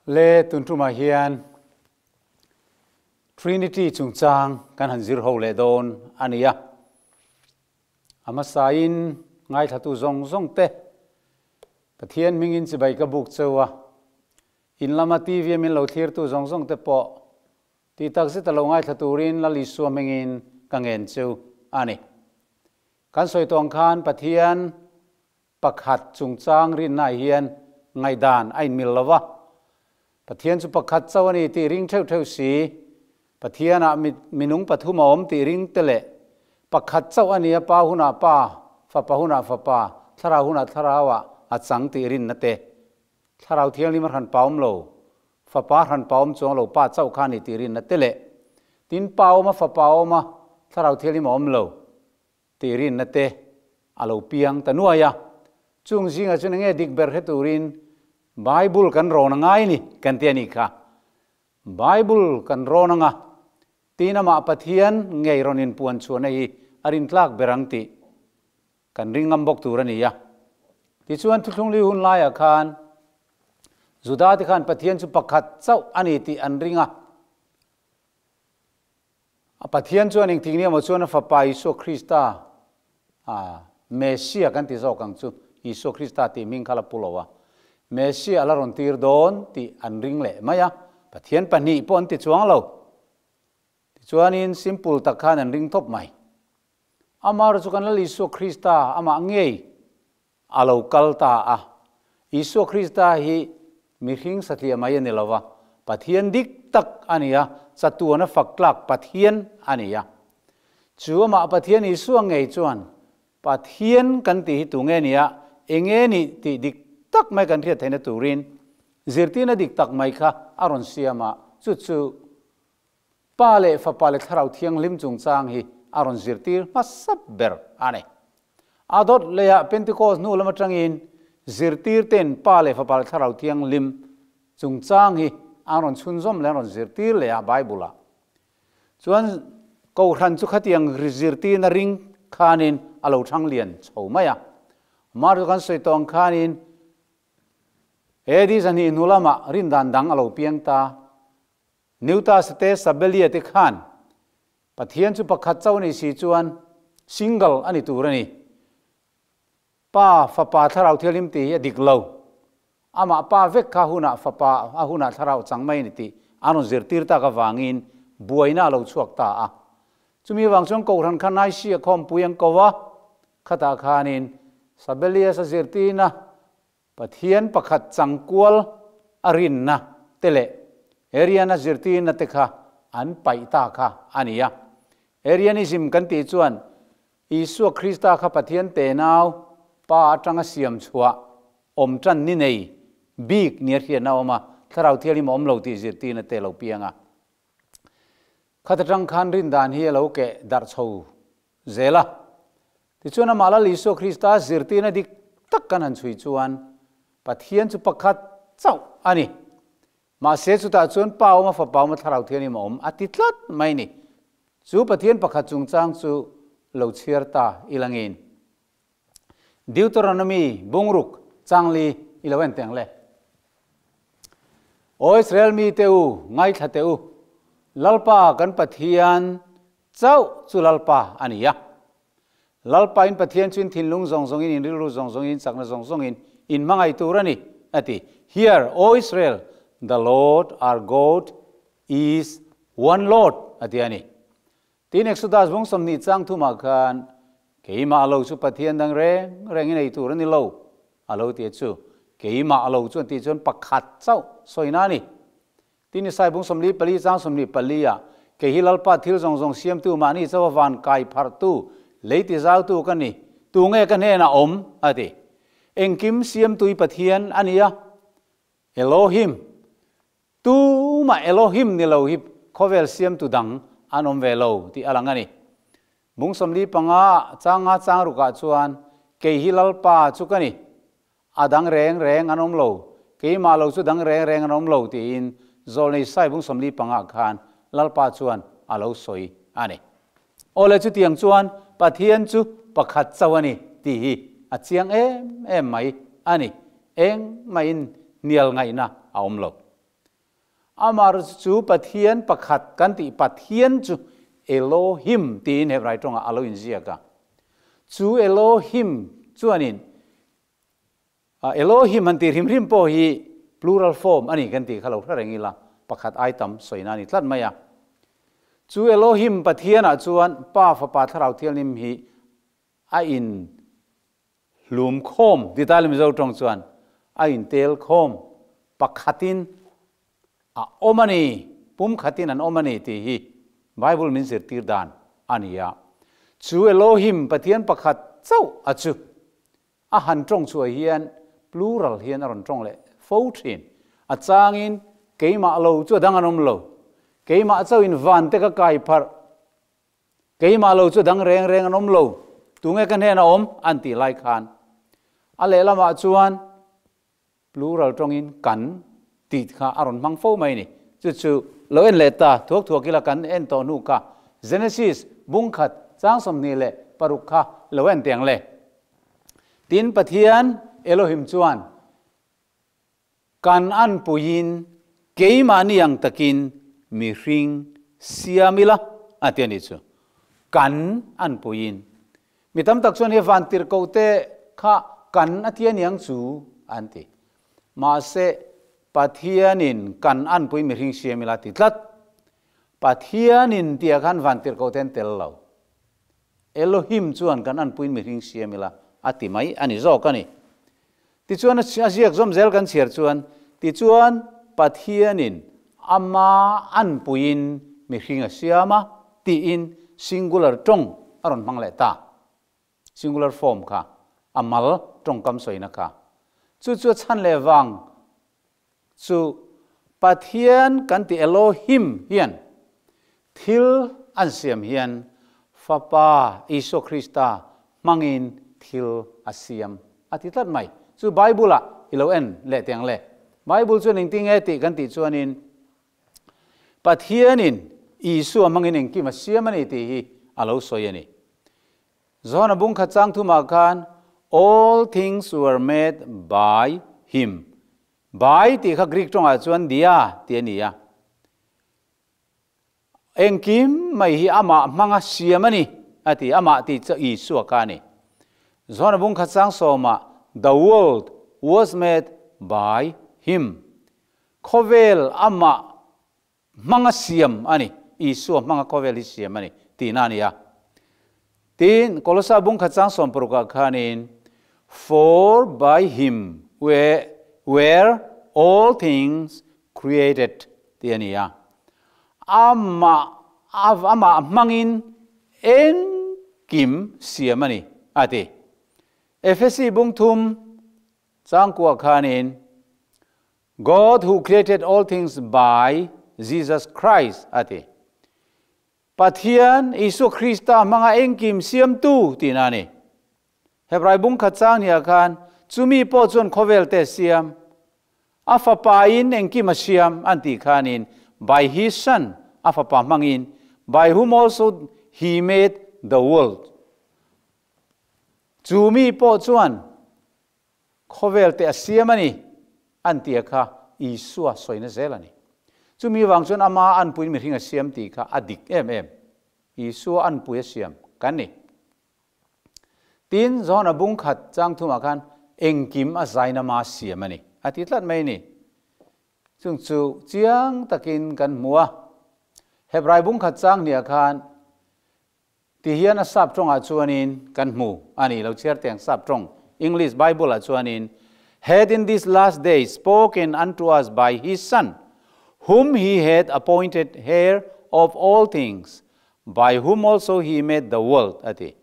Le tun tumah hian Trinity chungchang kan han zir ho leh dawn a ni a. A hmasain ngaithlatu zawng zawng te Pathian hmingin chibai ka buk cheu a, in lama TV a min lo thlirtu zawng zawng te pawh tih tak zet a lo ngaithla turin Lal Isua hmingin ka ngen cheu a ni. Kan sawi tawng khan Pathian Pakhat chungchang rinnaah hian ngaihdan a inmil lo va, Pathian chu pakhat chauh a ni tih ring theuh theuh si, Pathianah minung pathum a awm tih ring te leh pakhat chauh a ni a Pa hunah Pa, Fapa hunah Fapa, Thlarau hunah Thlarauah a chang tih rinna te. Thlarau Thianghlim a hran pa awm lo, Fapa hran pa awm chuang lo, Pa chauh kha a ni tih rinna te leh tin Pa awm a Fapa awm a, Thlarau Thianghlim a awm lo. Tih rinna te a lo piang ta nuai a. Chung zingah chuan enge dik ber hre turin Bible kan rawn a ngai ni kan ti a nih kha. Bible kan rawn anga tin amah Pathian ngei rawn inpuan chhuahna hi a rintlak ber ang tih kan ring ngam bawk tur a ni a. Tichuan Thuthlungli hun laiah khan Juda te khan Pathian chu pakhat chauh a ni tih an ring a. A Pathian chuan engtik ni emaw chuan a Fapa Isua Krista, a Messia kan ti zawk ang chu, Isua Krista tih hming kha la pu lo a, Messia a la rawn tir dawn tih an ring leh mai a, Pathian pahnih pawh an ti chuang lo. Tichuanin simple tak khan an ring tawp mai. Amaherawhchu chu kan Lal Isua Krista amah ngei A lo kal ta a. Isua Krista hi mihring satliah mai a ni lo va, Pathian dik tak a ni a, chatuana fak tlak Pathian a ni a. Chu amah Pathian Isua ngei chuan Pathian kan tih hi tunge nia, enge nih tih dik tak mai kan hriat theihna turin zirtirna dik tak mai kha a rawn siam a, chu chu Pa leh Fapa leh Thlarau Thianghlim chungchang hi a rawn zirtir hmasa ber a ni. A dawt leiah Pentecost hnu lam atangin zirtirten Pa leh Fapa leh Thlarau Thianghlim chungchang hi an rawn chhunzawm leh an rawn zirtir leh a Bible-ah. Chuan Kohhran chu khatiang zirtirna ring khanin a lo thang lian chho mai a. Mark chu kan sawi tawh ang khanin AD 200 hnu lamah rindan dang a lo piang ta. Newtas te Sabelia te khan Pathian chu pakhat chauh a nih si chuan single a ni tur a ni. Pa, Fapa, Thlarau Thianghlim tih hi a dik lo. Amah Pa vek kha hunah Fapa, a hunah Thlarau chang mai a ni tih an rawn zirtir tak avangin buaina a lo chhuak ta a. Chumi avang chuan Kohhran kha Nicaea khawmpui an ko a, khatah khanin Sabelius a zirtirna Pathian pakhat changkual a rinna te leh Arian a zirtirna te kha an paih ta kha a ni a. Arianism kan tih chuan Isua Krista kha Pathian tenau Pa atanga siam chhuah awm tan ni nei bik nia hriatna a awm a, Thlarau Thianghlim a awm lo tih zirtirna te a lo piang a. Khat atang khan rindan hi a lo keh darh chho zel a. Tichuan amah Lal Isua Krista zirtirna dik tak kan han chhui chuan Pathian chu pakhat chauh a ni. Mahse chutah chuan Pa awm a, Fapa awm a, Thlarau Thianghlim a awm a ti tlat mai ni. Chu Pathian pakhat chungchang chu lo chhiar ta ilangin. Deuteronomy bungruk changli i lo en teng le. Aw Israel mite u, ngaithla teh u, Lalpa kan Pathian chauh chu Lalpa a ni a. Lalpa in Pathian chu in thinlung zawng zawngin, in rilru zawng zawngin, in chakna zawng zawngin in hmangaih tur a ni, a ti. Hear, O Israel, the Lord our God is one Lord, a ti a ni. Tin, Exodus bung 20 chang thumah khan, Keimah lo chu Pathian dang reng rengin ei tur a ni lo, a lo ti a chu. Keimah lo chu an tih chuan pakhat chauh sawina a ni. Tin, Isai bung 44 chang 24 ah, Kei hi Lalpa thil zawng zawng siamtu mahni chauha van kai pharhtu, lei tizautu ka ni, tunge ka hnenah awm? a ti. Engkim siamtu i Pathian a ni a, Elohim, Tumah Elohim ni lo hi khawvel siamtu dang an awm ve lo tih a lang a ni. Bung 45 changa chang rukah chuan kei hi Lalpa chu ka ni, a dang reng reng an awm lo, keimah lo chu dang reng reng an awm lo tiin Zawlnei Sai bung 45 khan Lalpa chuan a lo sawi a ni. Awle chutiang chuan Pathian chu pakhat chauh a ni tih hi a chiang em em mai a ni. Engmahin hnial ngaihna a awm lo. Amaherawhchu chu Pathian pakhat kan tih Pathian chu Elohim tiin Hebrai tawngah a lo inziak a. Chu Elohim chuanin Elohim han tih hrim hrim pawh hi plural form a ni kan tih kha lo hre reng ila, pakhat ai tam sawina a ni tlat mai a. Chu Elohim Pathianah chuan Pa, Fapa, Thlarau Thianghlim hi a in hlum khawm ti ta le Mizo tawng chuan a intel khawm pakhatin a awm a ni, pumkhatin an awm a ni tih hi Bible min zirtir dan a ni a. Chu Elohim Pathian pakhat chauh a chu a han tawng chhuah hian plural hian a rawn tawng leh fo thin. A changin keimah lo chu a dang an awm lo, keimah chauhin van te ka kai pharh, Keimah lo chu dang reng reng an awm lo, tunge ka hnenah awm? an tih lai khan a lehlamah chuan plural tawngin kan tih kha a rawn hmang fo mai a ni. Chu chu lo en leh ta thuak thuak ila kan en tawh hnu kha Genesis bungkhat chang 26 kha lo en teh ang le. Tin, Pathian Elohim chuan Kan anpuiin keimahni ang takin mihring siam ila a ti a nih chu. Kan anpuiin. Mi tam tak chuan he vantirhkoh te kha kan a ti a niang chu an ti. Mahse, Pathianin kan anpui mihring siam ila a ti tlat. Pathianin tihah khan vantirhkoh te an tel lo. Elohim chuan kan anpuiin mihring siam ila a ti mai a ni zawk a ni. Tichuan a ziak zawm zel kan chhiar chuan, Tichuan Pathianin ama anpuiin mihring a siam a tiin singular tawng a rawn hmang leh ta. Singular form kha a mal tawngkam sawina kha. Chu chu a chhan leh vang chu Pathian kan ti Elohim hian thil an siam hian Fapa Isua Krista hmangin thil a siam a ti tlat mai. Chu Bible ah i lo en leh teh ang le. Bible chuan engtin nge tih kan tih chuanin Pathianin Isua hmangin engkim a siam a ni tih hi a lo sawi a ni. Johana bungkhat chang thumah khan All things were made by him. By tih kha Greek tawngah chuan dia tih a ni a. Engkim mai hi amah hmanga siam a ni a ti, amah tih chu Isua kha a ni. Johana bungkhat chang sawmah The world was made by him. Khawvel amah Hmanga siam a ni, Isua hmanga khawvel hi siam a ni tihna a ni a. Tin, Kolosa bungkhat chang sawmparukah khanin, For by him were all things created tih a ni a. Amah amah hmangin engkim siam a ni a ti. Efesi bungthum changkuah khanin, God who created all things by Jesus Christ a ti. Pathian Isua Krista hmanga engkim siamtu tihna a ni. Hebrai bung khat chang hniah khan chumi pawh chuan khawvel te siam, a fapain engkim a siam an tih khanin by his son, a fapa hmangin, by whom also he made the world. Chumi pawh chuan Khawvel te a siam a ni, an tia kha Isua sawina zel a ni. Chumi vang chuan ama anpuiin mihring a siam tih kha a dik em em. Isua anpui a siam kan ni. Tin, Johana bung khat chang thumah khan engkim a zaina ma siam a ni, a ti tlat mai ni. Chung chu chiang takin kan hmu a. Hebrai bung khat chang hniah khan Ti hian a sap tawngah chuanin kan hmu a ni lo chhiar teng sap tawng English Bible ah chuanin Had in this last day spoken unto us by his son whom he had appointed heir of all things by whom also he made the world a ti.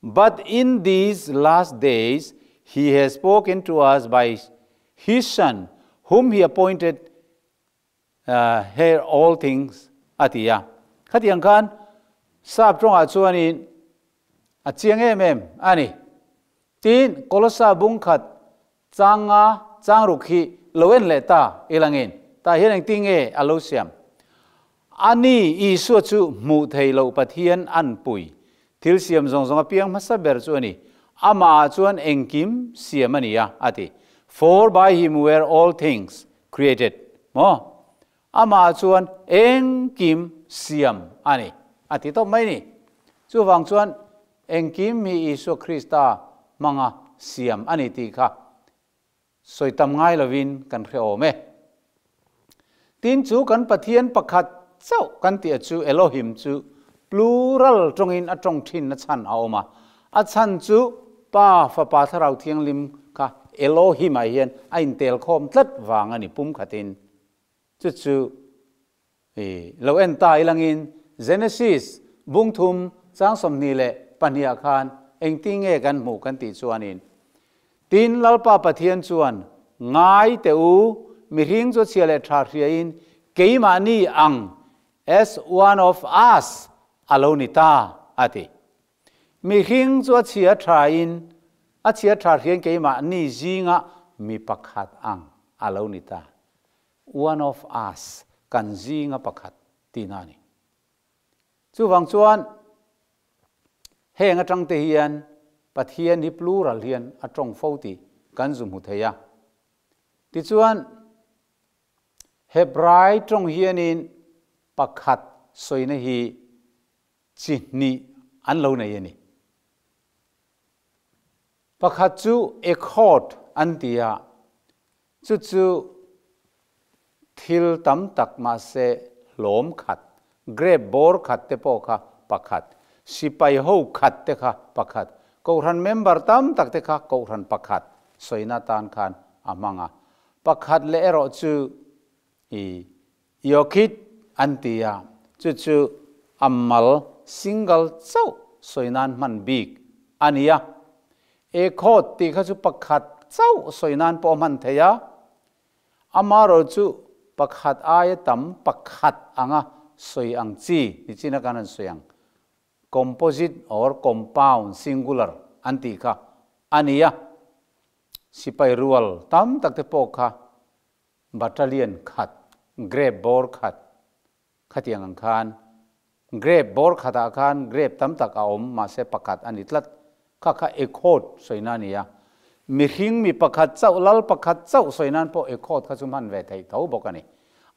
But in these last days he has spoken to us by his son whom he appointed Heir all things a ti a. Khatiang khan sap tawngah chuanin a chiang em em a ni. Tin, Kolosa bung khat chang nga chang ruk hi lo en leh ta ilangin tah hian engtin nge a lo siam? A ni, Isua chu hmuh thei loh Pathian an pui. Thil siam zawng zawng a piang hmasa ber chu a ni. Amah ah chuan engkim siam a ni a, a ti. For by him were all things created maw? Amah chuan engkim siam a ni, a ti tawp mai ni. Chuvang chuan engkim hi Isua Krista hmanga siam a ni tih kha sawi tam ngai lovin kan hre awm e. Tin, chu kan Pathian pakhat chauh kan tih a chu Elohim chu plural tawngin a tawng thin na chhan a awm a. A chhan chu Pa, Fapa, Thlarau Thianghlim kha Elohim ah hian a intel khawm tlat vang a ni pum khatin. Chu chu i lo en ta ilangin Genesis bung thum chang 22 ah khan engtin nge kan hmuh kan tih chuanin, Tin, Lalpa Pathian chuan, Ngai teh u, mihring chu chhia leh tha hriain keimahni ang, as one of us, a lo ni ta, a ti. Mihring chu a chhia thain a chhia tha hriain keimahni zingah mi pakhat ang a lo ni ta. One of us, kan zinga pakhat tihna a ni. Chuvang chuan heng atang te hian Pathian hi plural hian a tawng fo tih kan zu hmu thei a. Tichuan Hebrai tawng hianin pakhat sawina hi chi hnih an lo nei a ni. Pakhat chu ekhod an ti a, Chu chu thil tam tak mahse hlawm khat, grape bawr khat te pawh kha pakhat, sipai ho khat te kha pakhat, kohhran member tam tak te kha kohhran pakhat sawina tan khan a hmang a. Pakhat leh erawh chu i Yokhit an ti a, chu chu a mal single chauh sawi nan hman bik a ni a. Ekhawt tih kha chu pakhat chauh sawi nan pawh a hman thei a, amaherawh chu pakhat aia tam pakhat anga sawi ang chi ni chin a kan han sawi ang, composite or compound singular an tih kha a ni a. Sipai rual tam tak te pawh kha Battalion khat, grape bawr khat, khatiang ang khan grape bawr khatah khan grape tam tak a awm, mahse pakhat a ni tlat. Kha kha ekhawt sawi na a ni a. Mihring mi pakhat chauh, lal pakhat chauh sawi nan pawh ekhawt kha chu hman ve theih tho bawk a ni.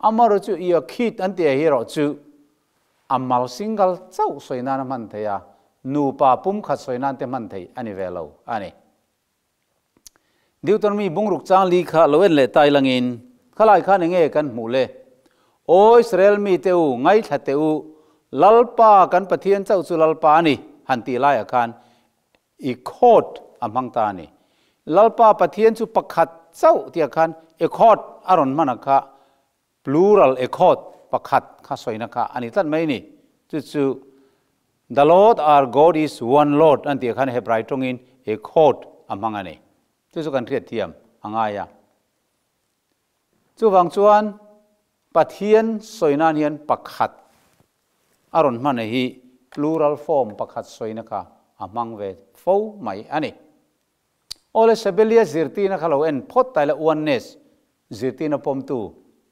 Amaherawh chu Iokhit an tih hi erawh chu a mal single chauh sawi nan a hman theih a, nupa pumkhat sawi nan te hman theih a ni ve lo a ni. Deuteronomy bungruk chang li kha lo en leh tai langin, Khalai khan enge kan hmuh le? Aw Israel mite u, ngaithla teh u, Lalpa kan Pathian chauh chu Lalpa a ni, han tih laiah khan i khawt a hmang ta a ni. Lalpa Pathian chu pakhat chauh tihah khan i khawt a rawn hman a kha Plural ekhawt pakhat kha sawina kha a ni tlat mai ni. Chu chu The Lord our God is one Lord an tih khan Hebrai tawngin ekhawt a hmang a ni. Chu chu kan hriat thiam a ngai a. Chuvang chuan Pathian sawi nan hian pakhat a rawn hman hi plural form pakhat sawina kha a hmang ve fo mai a ni. Awle Sebelia zirtirna kha lo en phawt ta ila oneness zirtirna pawmtu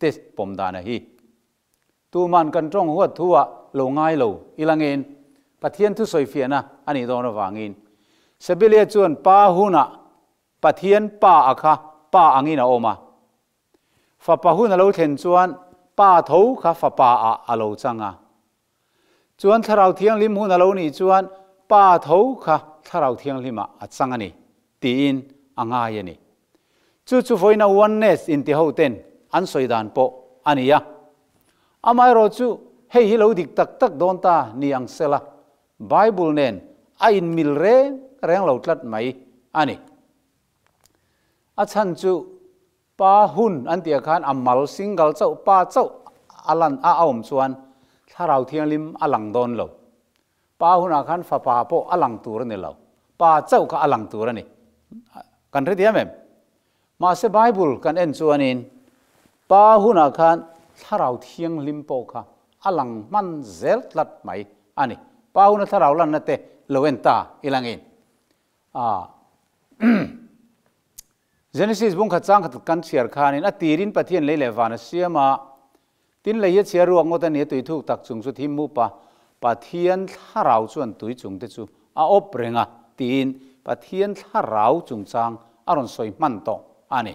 te pawm dana hi tuman kan tawng huat thu ah lo ngai lo ilangin Pathian thusawi fiahna a nih dawn avangin Sebelia chuan Pa hunah Pathian Pa a kha Pa angin a awm a, Fapa hun a lo thlen chuan Pa tho kha Fapa ah a lo chang a. Chuan Thlarau Thianghlim hun a lo nih chuan Pa tho kha Thlarau Thianghlimah a chang a ni, tiin a ngai a ni. Chu chu vawiina Oneness inti hoten an sawi dan pawh a ni a. Amaherawh chu hei hi lo dik tak tak dawn ta ni ang sela, Bible nen a inmil reng reng lo tlat mai a ni. A chhan chu Pa hun an tih ah khan a mal single chauh pa chauh a lan a awm chuan Thlarau Thianghlim a lang dawn lo. Pa hunah khan fapa pawh a lang tur a ni lo. Pa chauh kha a lang tur a ni. Kan hrethiam em? Mahse Bible kan en chuanin Pa hunah khan Thlarau Thianghlim pawh kha a lang hman zel tlat mai a ni. Pa huna Thlarau lanna te lo en ta ilangin a Genesis bung khat chang khat kan chhiar khanin a tirin Pathian lei leh van a siam a, tin lei hi a chhiar ruak ngawt a ni a tui thuk tak chung chu thim mup a, Pathian thlarau chuan tui chung te chu a awp reng a tiin Pathian thlarau chungchang a rawn sawi hman tawh a ni.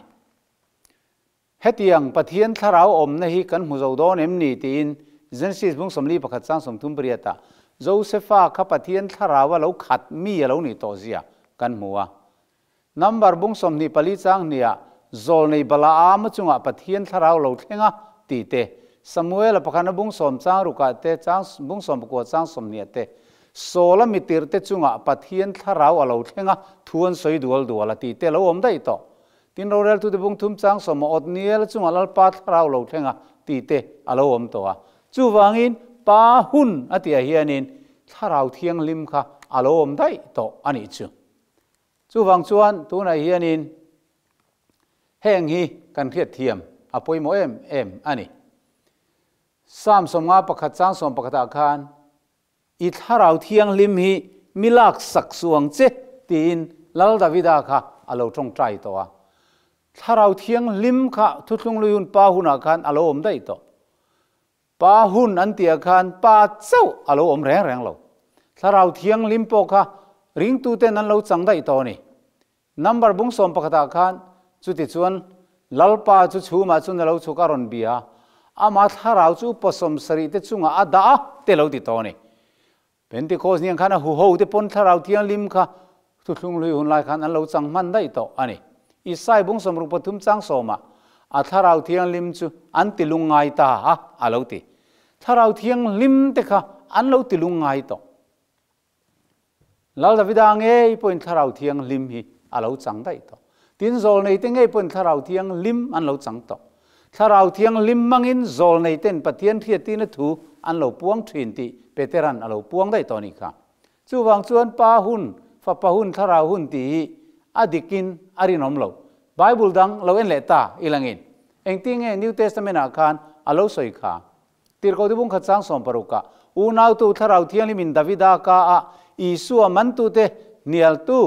Hetiang Pathian thlarau awmna hi kan hmu zo dawn em ni tiin Genesis bung 41 chang 38 ah Josefa kha Pathian thlarau a lo khat mi a lo nih tawh zia kan hmu a. Number bung 24 chang hnih ah Zawlnei Balaam a chungah Pathian thlarau lo thleng a tih te, Samuel-a pakhana bung 10 chang rukah te, chang bung 19 chang 20 ah te, Saul-a mitirhte chungah Pathian thlarau a lo thleng a, thu an sawi dual dual a tih te lo awm daih tawh. Tin, roreltute bung thum chang 10 a Othniel-a chungah Lalpa thlarau lo thleng a tih te a lo awm tawh a. Chuvangin, Pa hun a tihah hianin thlarau thianghlim kha a lo awm daih tawh a nih chu. Chuvang chuan tunah hianin heng hi kan hriat thiam a pawimawh em em a ni. Psalm 51 chang 11 ah khan, I thlarau thianghlim hi mi lak sak suh ang che tiin Lal Davida kha a lo tawngtai tawh a. Thlarau thianghlim kha thuthlung lui hun pa hunah khan a lo awm daih tawh. Pa hun an tihah khan pa chauh a lo awm reng reng lo. Thlarau thianghlim pawh kha ringtuten an lo chang daih tawh a ni. Number bung 11 ah khan chuti chuan Lalpa chu chhumah chuan a lo chhuk a rawn bia a, ama thlarau chu upa 70 te chungah a dah a te lo ti tawh a ni. Pentecost niang khan a huho te pawn thlarau thianghlim kha thuthlung hlui hun lai khan an lo chang hman daih tawh a ni. Isai bung 63 chang 10 ah a thlarau thianghlim chu an ti lungngai ta a a lo ti. Thlarau thianghlim te kha an lo ti lungngai tawh. Lal Davida ngei pawhin thlarau thianghlim hi a lo chang daih tawh. Tin, zawlnei te ngei pawhin thlarau thianghlim an lo chang tawh. Thlarau thianghlim hmangin zawlnei ten Pathian hriattirna thu an lo puang thin tih Petera'n a lo puang daih tawh a nih kha. Chuvang chuan Pa hun, Fapa hun, Thlarau hun tih hi a dikin a rinawm lo. Bible dang lo en leh ta ilangin engtin nge New Testament-ah khan a lo sawi kha? Tirhkoh Dibung khat chang 16 ah, Unautu Thlarau Thianghlimin Davida ka a Isua mantute hnialtu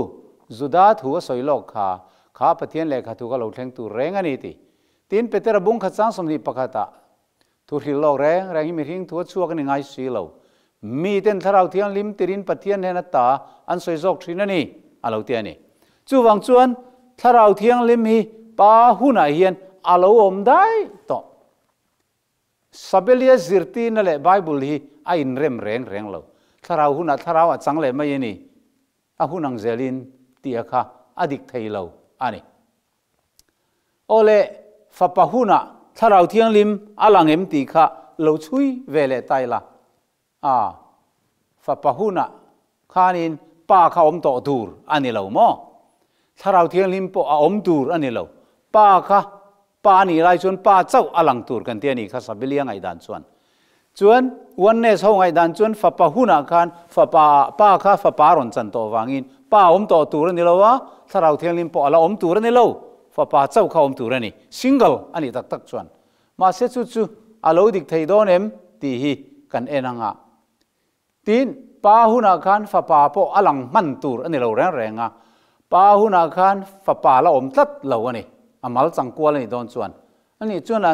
Juda thu a sawi lawk kha, kha Pathian lehkha thu ka lo thleng tur reng a ni ti. Tin, Petera bung khat chang 21 ah, Thu hrilh lawk reng reng hi mihring thu a chhuak a ni ngai si lo. Miten Thlarau Thianghlim tirin Pathian hnen ata an sawi zawk thin a ni, a lo ti a ni. Chuvang chuan Thlarau Thianghlim hi Pa hunah hian a lo awm daih tawh. Sabelia zirtirna leh Bible hi a inrem reng reng lo. Thlarau hunah thlarau a chang leh mai a ni. A hun ang zelin tih a kha a dik thei lo a ni. Aw le, fapa hunah thlarau thianghlim a lang em tih kha lo chhui ve leh ta ila. A, fapa hunah khanin pa kha awm tawh tur a ni lo maw? Thlarau Thianghlim pawh a awm tur a ni lo. Pa kha pa a nih lai chuan pa chauh a lang tur kan ti a nih kha Sabilia ngaihdan chuan. Chuan Oneness ho ngaihdan chuan fapa hunah khan fapa ah pa kha fapa a rawn chan tawh vangin pa a awm tawh tur a ni lo a, Thlarau Thianghlim pawh a la awm tur a ni lo. Fapa chauh kha awm tur a ni. Single a nih tak tak chuan. Mahse chu chu a lo dik thei dawn em tih hi kan en ang a. Tin, pa hunah khan fapa pawh a lang hman tur a ni lo reng reng a, pa hunah khan fapa la awm tlat lo a ni, a mal chang kual a nih dawn chuan. A nih chuan a,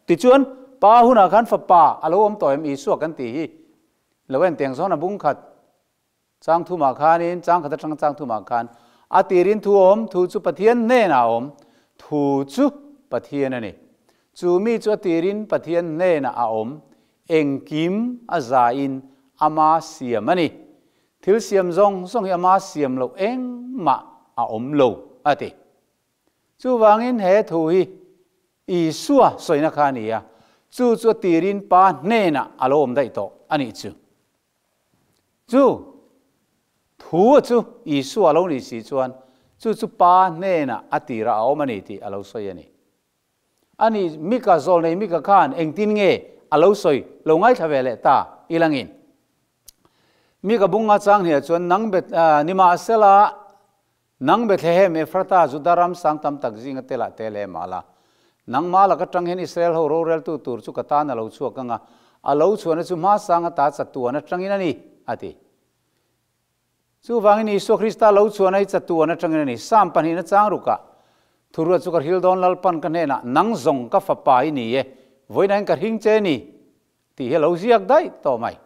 tichuan pa hunah khan fapa a lo awm tawh em Isua kan tih hi lo en teng zawn a bung khat. Chang thumah khanin, chang khat atanga chang thumah khan, a tirin thu awm, thu chu Pathian hnenah a awm, thu chu Pathian a ni. Chu mi chu a tirin Pathian hnenah a awm, engkim a zain ama siam a ni. Thil siam zawng zawng hi ama siam loh engmah a awm lo, a ti. Chuvangin he thu hi Isua sawina kha a ni a, chu chu a tirin Pa hnenah a lo awm daih tawh a nih chu. Chu thu chu Isua lo nih si chuan chu chu Pa hnenah a tirah a awm a ni tih a lo sawi a ni. Ani Mika zawlnei Mika khan engtin nge a lo sawi lo ngaithla ve leh ta i langin. Mika bunga chang hniah chuan nang bet nimahsela Nang Bethlehem, Ephrata, Juda ram sang tam tak zinga telah tel em a la. Nangmah lak atang hian Israel ho roreltu tur chu ka tan a lo chhuak ang a, a lo chhuahna chu hma sang ata chatuan atangin a ni, a ti. Chuvangin Isua Krista lo chhuahna hi chatuan atangin a ni. Psalm pahnihna chang rukah, Thuruat chu ka hril dawn Lalpan ka hnenah, Nang zawng ka fapa i ni e, vawiinah hian ka hring che ni, tih hi a lo ziak daih tawh mai.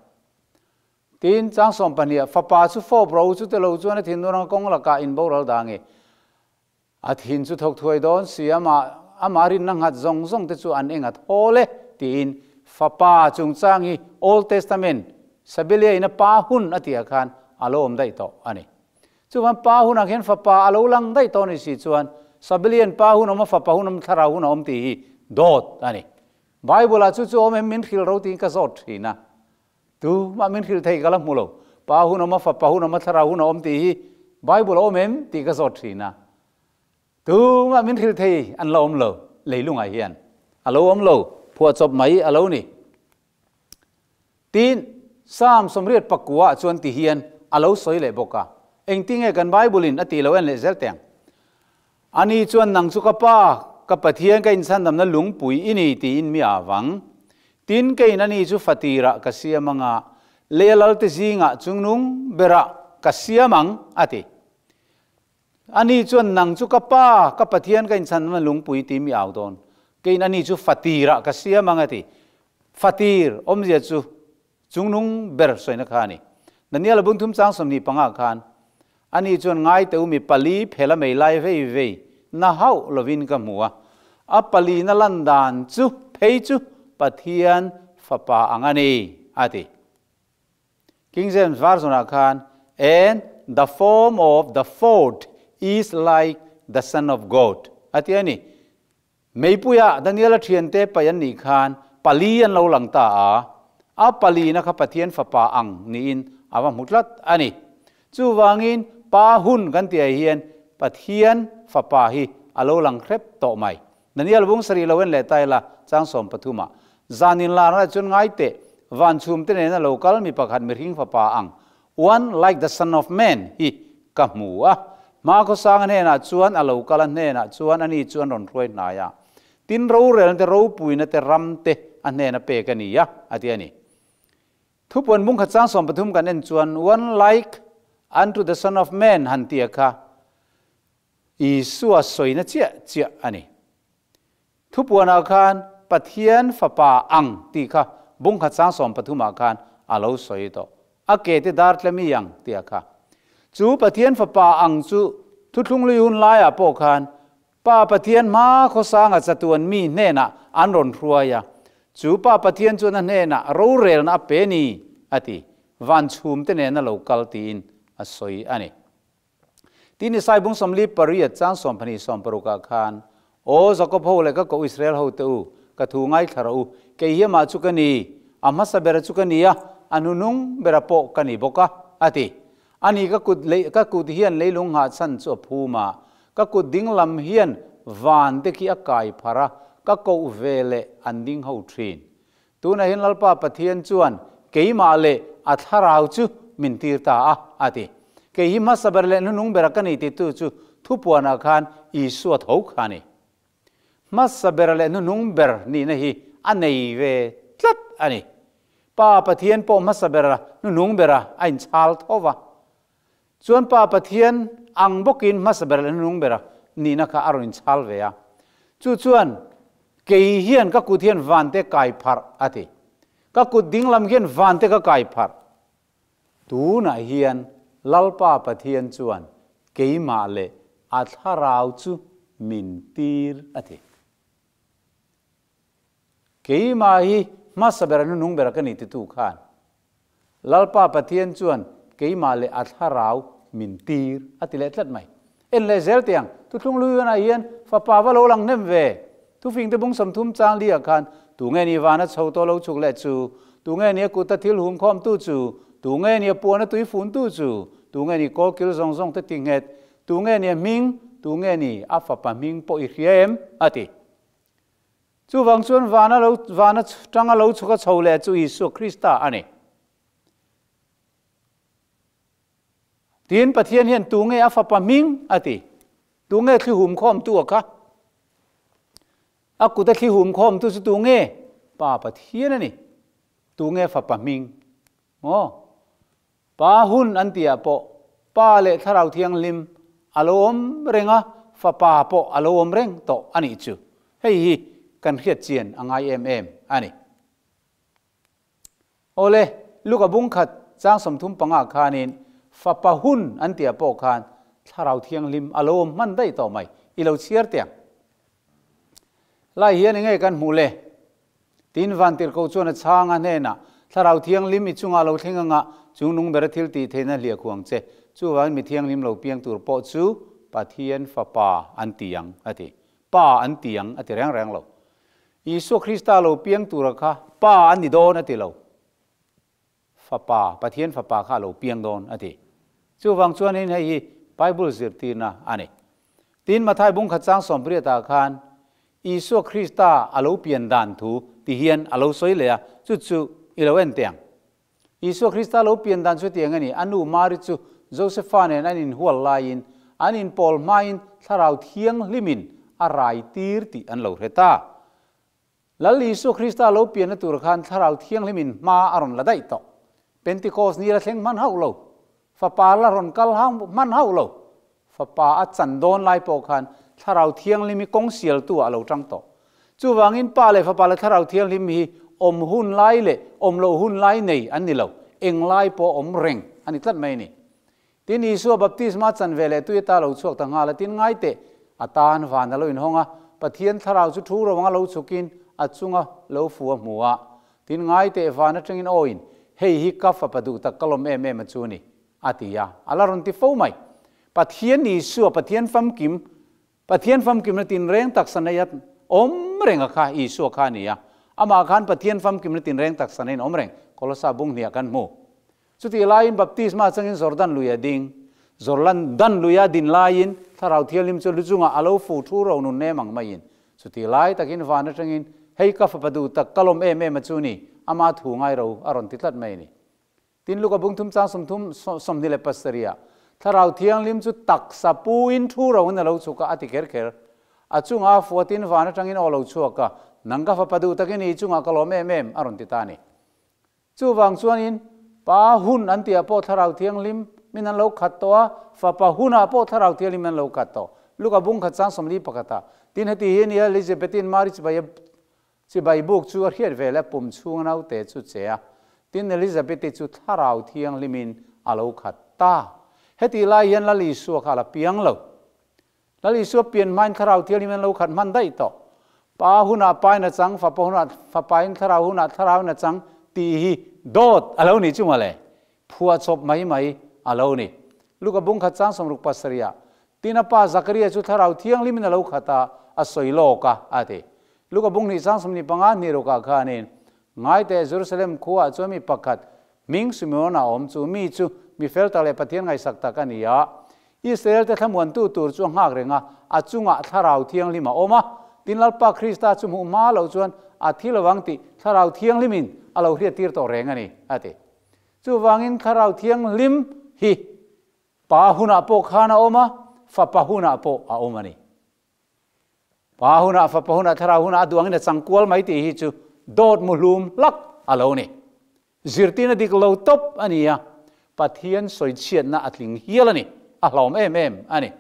Tin, chang 12 ah fapa chu fawp ro chu te lo chuan a thin nurang kawng lakah in boral da nge. A thin chu thawk thuai dawn si a, mah Amah rinna nghat zawng zawng te chu an eng a thawl e tiin Fapa chungchang hi Old Testament Sabelia ina Pa hun a tihah khan a lo awm daih tawh a ni. Chuvan Pa hunah khian Fapa a lo lang daih tawh a ni si chuan Sabelian Pa hun awm a, Fapa hun awm, Thlarau hun a awm tih hi dawt a ni. Bible-ah chu chu awm em min hrilh ro tiin ka zawt thin a. Tumah min hrilh thei ka la hmu lo. Pa hun awm a, Fapa hun awm a, Thlarau hun a awm tih hi Bible a awm em tih ka zawt thin a. Tumah min hrilh thei an la awm lo, leilungah hian a lo awm lo, phuahchawp mai a lo ni. Tin, Psalm 89 ah chuan ti hian a lo sawi leh bawk a, engtinge kan Bible-in a tih lo en leh zel teh ang. Ani chuan nang chu ka Pa, ka Pathian ka inchhandamna lungpui i ni tiin mi a vang. Tin, keiin ani chu fatirah ka siam anga, lei a lalte zingah chungnung berah ka siam ang, a ti. Ani chuan nang chu ka Pa, ka Pathian ka inchhandamna lungpui ti mi au dawn. Keiin ani chu fatirah ka siam ang a ti. Fatir awmzia chu chungnung ber sawina kha a ni. Daniel-a bungthum chang 25 khan ani chuan ngai teu mi pali phela mei lai vei vei na hauh lovin ka hmu a. A palina lan dan chu phei chu Pathian fapa ang a ni, a ti. King James Version ah khan And the form of the fourth is like the son of God a ti a ni. Meipuia Daniela thiante paih an nih khan pali an lo lang ta a, a palina kha Pathian fapa ang niin a va hmu tlat a ni. Chuvangin Pa hun kan tih ah hian Pathian fapa hi a lo lang hrep tawh mai. Daniel bung sarih lo en leh ta ila, chang 13 ah, Zan in larna chuan ngai teh, van chhum te nena lo kal mi pakhat mihring fapa ang, one like the son of man, hi ka hmu a. Hma khawsanga hnenah chuan a lo kal a hnenah chuan ani chu an rawn hruai hnai a. Tin rorelna te ropuina te ram te a hnena pek a ni a, a ti a ni. Thupuan bung khat chang 13 kan en chuan one like unto the son of man han ti a kha. Isua sawina chiah chiah a ni. Thupuanah khan Pathian Fapa ang tih kha bungkhat sang 13 ah khan a lo sawi tawh. A ke te dar tle mi ang tih a kha. Chu Pathian Fapa ang chu thuthlung lui hun laiah pawh khan Pa Pathian hma khawsanga chatuan mi hnenah an rawn hruai a. Chu Pa Pathian chuan a hnenah rorelna a pe ni a ti. Van chhum te nena lo kal tiin a sawi a ni. Tin Isai bung 48 chang 12 60 ah khan, Aw Jakob ho leh ka koh Israel ho te u, ka thu ngaithla rawh u, kei hi amah chu ka ni, a hmasa bera chu ka ni a, a hnunung bera pawh ka ni bawk a, a ti. Ani ka kut lei, ka kut hian leilung nghahchhan chu a phum a, ka kut ding lam hian van te khi a kai phar a, ka koh ve leh an ding ho thin. Tunah hian Lalpa Pathian chuan keimah leh a thlarau chu min tir ta a, a ti. Kei hi hmasa ber leh hnunung bera ka ni titu chu thupuanah khan Isua tho kha a ni. Hmasa ber leh hnunung ber nihna hi a nei ve tlat a ni. Pa Pathian pawh hmasa bera hnunung bera a inchhal tho va. Chuan Pa Pathian ang bawkin hmasa ber leh hnunung bera nihna kha a rawn inchhal ve a. Chu chuan kei hian ka kut hian vante kai pharh a ti. Ka kut dinglam hian vante ka kai pharh. Tunah hian Lalpa Pathian chuan keimah leh a thlarau chu min tir a ti. Keimah hi hmasa bera hnunung bera ka ni titu khan Lalpa Pathian chuan keimah leh a thlarau min tir a ti leh tlat mai. En leh zel tiang, thuthlung Luiuanah hian fapa va lo lang hnem ve. Thufing te bung 30 chang li ah khan tunge ni vana chho tawh lo chhuk leh chu, tunge ni a kuta thil hum khawm tu chu, tunge ni a puana tui fun tu chu, tunge ni kawlkil zawng zawng te ti nghet, tunge ni a hming, tunge ni a fapa hming pawh i hria em? a ti. Chuvang chuan vana lo vana tanga lo chhuka chho leh chu Isua Krista a ni. Tin Pathian hian tunge a fapa hming a ti. Tunge thli hum khawm tu a kha. A kuta thli hum khawm tu chu tunge? Pa Pathian a ni. Tunge fapa hming? Maw? Pa hun an tih ah pawh Pa leh Thlarau Thianghlim a lo awm reng a, Fapa pawh a lo awm reng tawh a nih chu. Hei hi kan hriat chian a ngai em em a ni. Awle, Luka bung khat chang 35 khanin Fapa hun an tih ah pawh khan Thlarau Thianghlim a lo awm hman daih tawh mai. I lo chhiar teh ang. Lai hian enge kan hmuh le? Tin Vantirhkoh chuan a chhang a hnenah, Thlarau Thianghlim i chungah lo thleng anga chung nung bera thil tih theihna hliah khuh ang che. Chuvangin mi thianghlim lo piang tur pawh chu Pathian Fapa an ti ang, a ti. Pa an ti ang, a ti reng reng lo. Isua Krista lo piang tura kha Pa an ni dawn, a ti lo. Fapa, Pathian Fapa kha a lo piang dawn, a ti. Chuvang chuanin hei hi Bible zirtirna a ni. Tin, Mathai bungkhat chang sawmpriatah khan Isua Krista a lo pian dan thu ti hian a lo sawi leh a, chu chu i lo en teh ang. Isua Krista lo pian dan chu tiang a ni, a nu Mari chu Josefa nen an inhual laiin, an inpawl hmain Thlarau Thianghlimin a rai tir tih an lo hre ta. Lal Isua Krista lo pianna tur khan Thlarau Thianghlimin hma a rawn la daih tawh. Pentecost ni la thleng hman hauh lo. Fapa la rawn kal hman hauh lo. Fapa a chan dawn lai pawh khan Thlarau Thianghlim hi kawng sialtu ah a lo tang tawh. Chuvangin Pa leh Fapa leh Thlarau Thianghlim hi awm hun lai leh awm loh hun lai nei an ni lo. Eng lai pawh awm reng a ni tlat mai a ni. Tin, Isua baptisma chan ve leh tui ata lo chhuak ta nghal a, tin ngai teh, a tan van a lo inhawng a, Pathian thlarau chu thu ro anga lo chhukin a chunga lo fu a hmu a. Tin, ngai teh van atangin awiin, Hei hi ka fapa duh tak ka lawm em em a chu ni, a ti a. A la rawn ti fo mai. Pathian Isua, Pathian famkim, Pathian famkimna tinreng taksa nei a awm reng a kha, Isua kha a ni a. Amah khan Pathian famkimna tinreng taksa neiin awm reng, Kolosa bung hniah kan hmu. Chutih laiin baptisma changin Jordan lui a ding. Jordan dan lui a din laiin Thlarau Thianghlim chu lu chungah a lo fu thu ro nun nem ang maiin. Chutih lai takin van atangin, Hei ka fapa duh tak, ka lawm em em a chu ni, ama thu ngai ro a rawn ti tlat mai a ni. Tin Luka bung thum chang 30 27 ah, Thlarau Thianghlim chu taksa puin thu ro in a lo chhuk a, a ti kher kher. A chungah a fuatin van atangin aw lo chhuak a, Nang ka fapa duh takin i chungah ka lawm em em, a rawn ti ta a ni. Chuvang chuanin Pa hun an tihah pawh Thlarau Thianghlim min an lo khat tawh a, Fapa hunah pawh Thlarau Thianghlim an lo khat tawh. Luka bung khat chang 41 ah. Tin heti hi a nia, Elizabethin Mari chibai a chibai buk chu a hriat ve leh pum chhunga naute chu che a. Tin Elizabeti chu Thlarau Thianghlimin a lo khat ta. Hetih lai hian Lal Isua kha a la piang lo. Lal Isua pian hmain Thlarau Thianghlim an lo khat hman daih tawh. Pa hunah Pain a chang, Fapa hunah Fapain, Thlarau hunah Thlarauin a chang tih hi dawt a lo ni chu mawle. Phuahchawp mai mai a lo ni. Luka bung khat chang 67 ah, Tin a pa Zakaria chu Thlarau Thianghlimin a lo khat a, a sawi lawk a, a ti. Luka bung hnih chang 25 hnih rukah khanin, Ngaite Jerusalem khuaah chuan mi pakhat Hming Simeona awm chu mi chu mi fel tak leh Pathian ngaihsak tak a ni a. Israel-te thlamuantu tur chu a nghak reng a, a chungah Thlarau Thianghlim a awm a. Tin Lalpa Krista chu hmuh hma loh chuan a thi lo ang tih Thlarau Thianghlimin a lo hriattir tawh reng a ni, a ti. Chuvangin Thlarau Thianghlim hi Pa hunah pawh khan a awm a, Fapa hunah pawh a awm a ni. Pa hunah, fapa hunah, thlarau hunah a duangin a chang kual mai tih hi chu dawt muhlum hlak a lo ni. Zirtirna dik lo tawp a ni a, Pathian sawichhiatna a tling hial a ni, a hlawm em em a ni.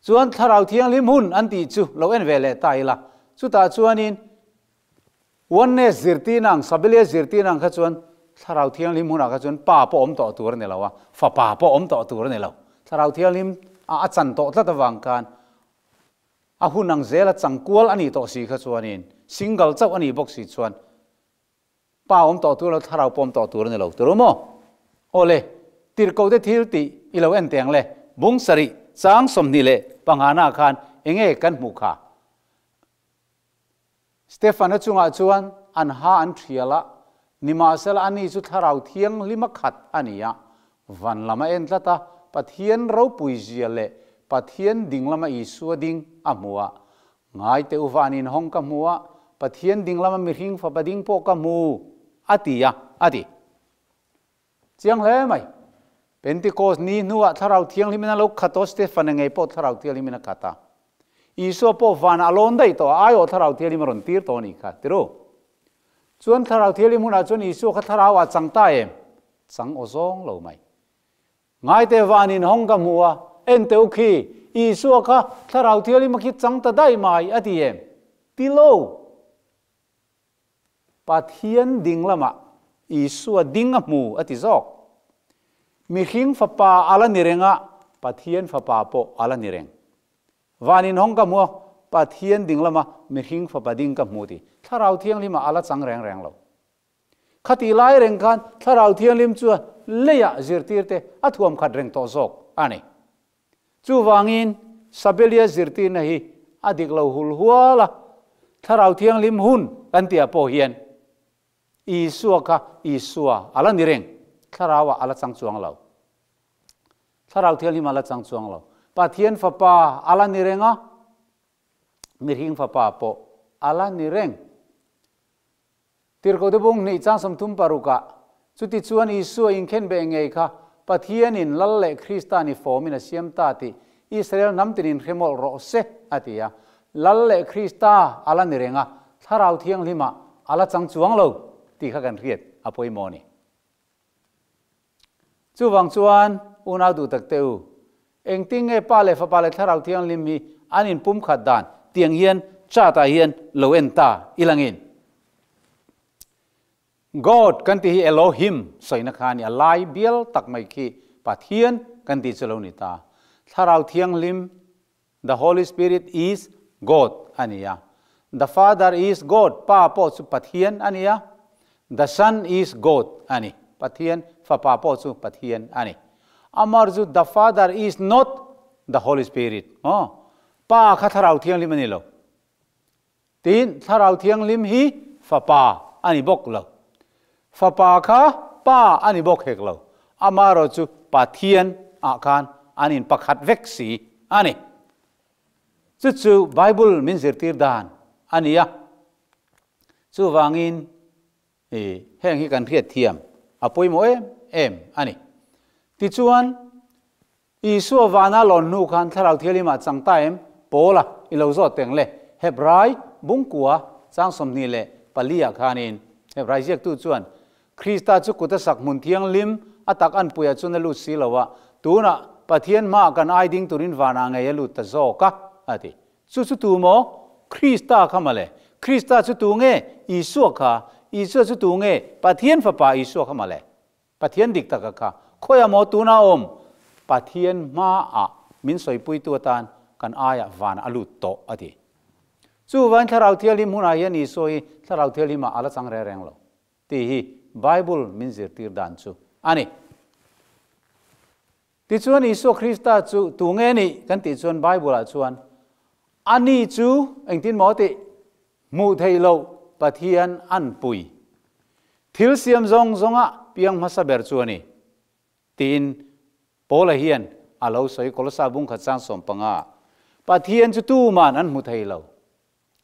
Chuan Thlarau Thianghlim hun an tih chu lo en ve leh ta ila, chutah chuanin Oneness zirtirna ang, Sabelius zirtirna ang kha chuan Thlarau Thianghlim hunah kha chuan Pa pawh awm tawh tur a ni lo a, Fapa pawh awm tawh tur a ni lo. Thlarau Thianghlim a a chan tawh tlat avang khan a hun ang zela changkual a nih tawh si kha chuanin single chauh a nih bawk si chuan Pa awm tawh tur lo, Thlarau pawh awm tawh tur a ni lo tur maw? Aw le, tirhkohte thil tih i lo en teng le, bung sarih chang 25 na khan enge kan hmuh kha? Stefana chungah chuan an ha an thial a, nimahsela ani chu Thlarau Thianghlim a khat a ni a, van lam a en tlat a, Pathian ropui zia leh Pathian ding lama Isua ding a hmu a, Ngai teh u van inhawng ka hmu a, Pathian ding lama mihring fapa ding pawh ka hmu, a ti a, a ti. Chiang hle mai. Pentecost ni hnuah Thlarau Thianghlimin a lo khat aw, Stefana ngei pawh Thlarau Thianghlimin a khat a. Isua pawh vanah a lawn daih tawh a, aiawh Thlarau Thianghlim a rawn tir tawh a nih kha, tiru. Chuan Thlarau Thianghlim hunah chuan Isua kha Thlarau ah chang ta em? Chang aw zawng lo mai. Ngaite vanin hawng ka hmu a, en teh u khi, Isua kha Thlarau Thianghlim a khi chang ta daih mai, a ti em? Ti lo. Pathian ding lamah Isua ding a hmu a ti zawk. Mihring fapa a la ni reng a, Pathian fapa pawh a la ni reng. Van inhawng ka hmu a, Pathian ding lama mihring fapa ding ka hmu tih Thlarau Thianghlima a la chang reng reng lo. Khatih lai reng khan Thlarau Thianghlim chuan leiah zirtirte a thuam khat reng tawh zawk a ni. Chuvangin Sabelia zirtirna hi a dik lo hul hual a, Thlarau Thianghlim hun kan tihah pawh hian Isua kha Isua a la ni reng, Thlarauah a la chang chuang lo. Thlarau Thianghlim a la chang chuang lo. Pathian Fapa a la ni reng a, mihring Fapa pawh a la ni reng. Tirhkohte bung hnih chang 36 ah, Chutichuan Isua inkhenbeh ngei kha Pathianin Lal leh Krista ni fawmin a siam ta tih Israel hnam tinin hre mawlh rawh se, a ti a. Lal leh Krista a la ni reng a, Thlarau Thianghlimah a la chang chuang lo tih kha kan hriat a pawimawh a ni. Chuvang chuan unau duh tak teh u, engtin nge Pa leh Fapa leh Thlarau Thianghlim hi an inpumkhat dan tiang hian chart ah hian lo en ta i langin. God kan tih hi Elohim sawina kha a ni, a lai bial tak mai khi Pathian kan tih chu lo ni ta. Thlarau Thianghlim, The Holy Spirit is God a ni a. The Father is God, Pa pawh chu Pathian a ni a. The Son is God a ni, Pathian Fapa pawh chu Pathian a ni. Amar chu The Father is not the Holy Spirit, aw, Pa kha Thlarau Thianghlim a ni lo. Tin, Thlarau Thianghlim hi Fapa a ni bawk lo. Fapa kha Pa a ni bawk hek lo. Amaherawh chu Pathian ah khan an in pakhat vek si a ni. Chu chu Bible min zirtir dan a ni a. Chuvangin heng hi kan hriat thiam a pawimawh em em a ni. Tichuan, Isua vana lawn hnu khan Thlarau Thianghlimah chang ta em? Paula, i lo zawt teng le. Hebrai bungkua chang 24 ah khanin Hebrai ziaktu chuan, Krista chu kut a sak hmun thianghlim a tak anpuiah chuan a lut si lo a, tunah Pathian hmaah kan ai ding turin vanah ngei a lut ta zawk a, a ti. Chu chu tu maw? Krista kha mawle. Krista chu tu nge? Isua kha. Isua chu tu nge? Pathian Fapa Isua kha mawle. Pathian dik taka kha khawiah maw tuna awm? Pathian hmaah min sawipuitu atan kan aiah van a lut tawh, a ti. Chuvain Thlarau Thianghlim hunah hian Isua hi Thlarau Thianghlimah a la chang reng reng lo tih hi Bible min zirtir dan chu a ni. Tichuan Isua Krista chu tu nge nih kan tih chuan Bible-ah chuan ani chu engtin maw tih hmuh theih loh Pathian an pui. Thil siam zawng zawnga piang hmasa ber chu a ni tiin Paula hian a lo sawi Kolosa bungkhat sang 15. Pathian chu tuman an hmu thei lo.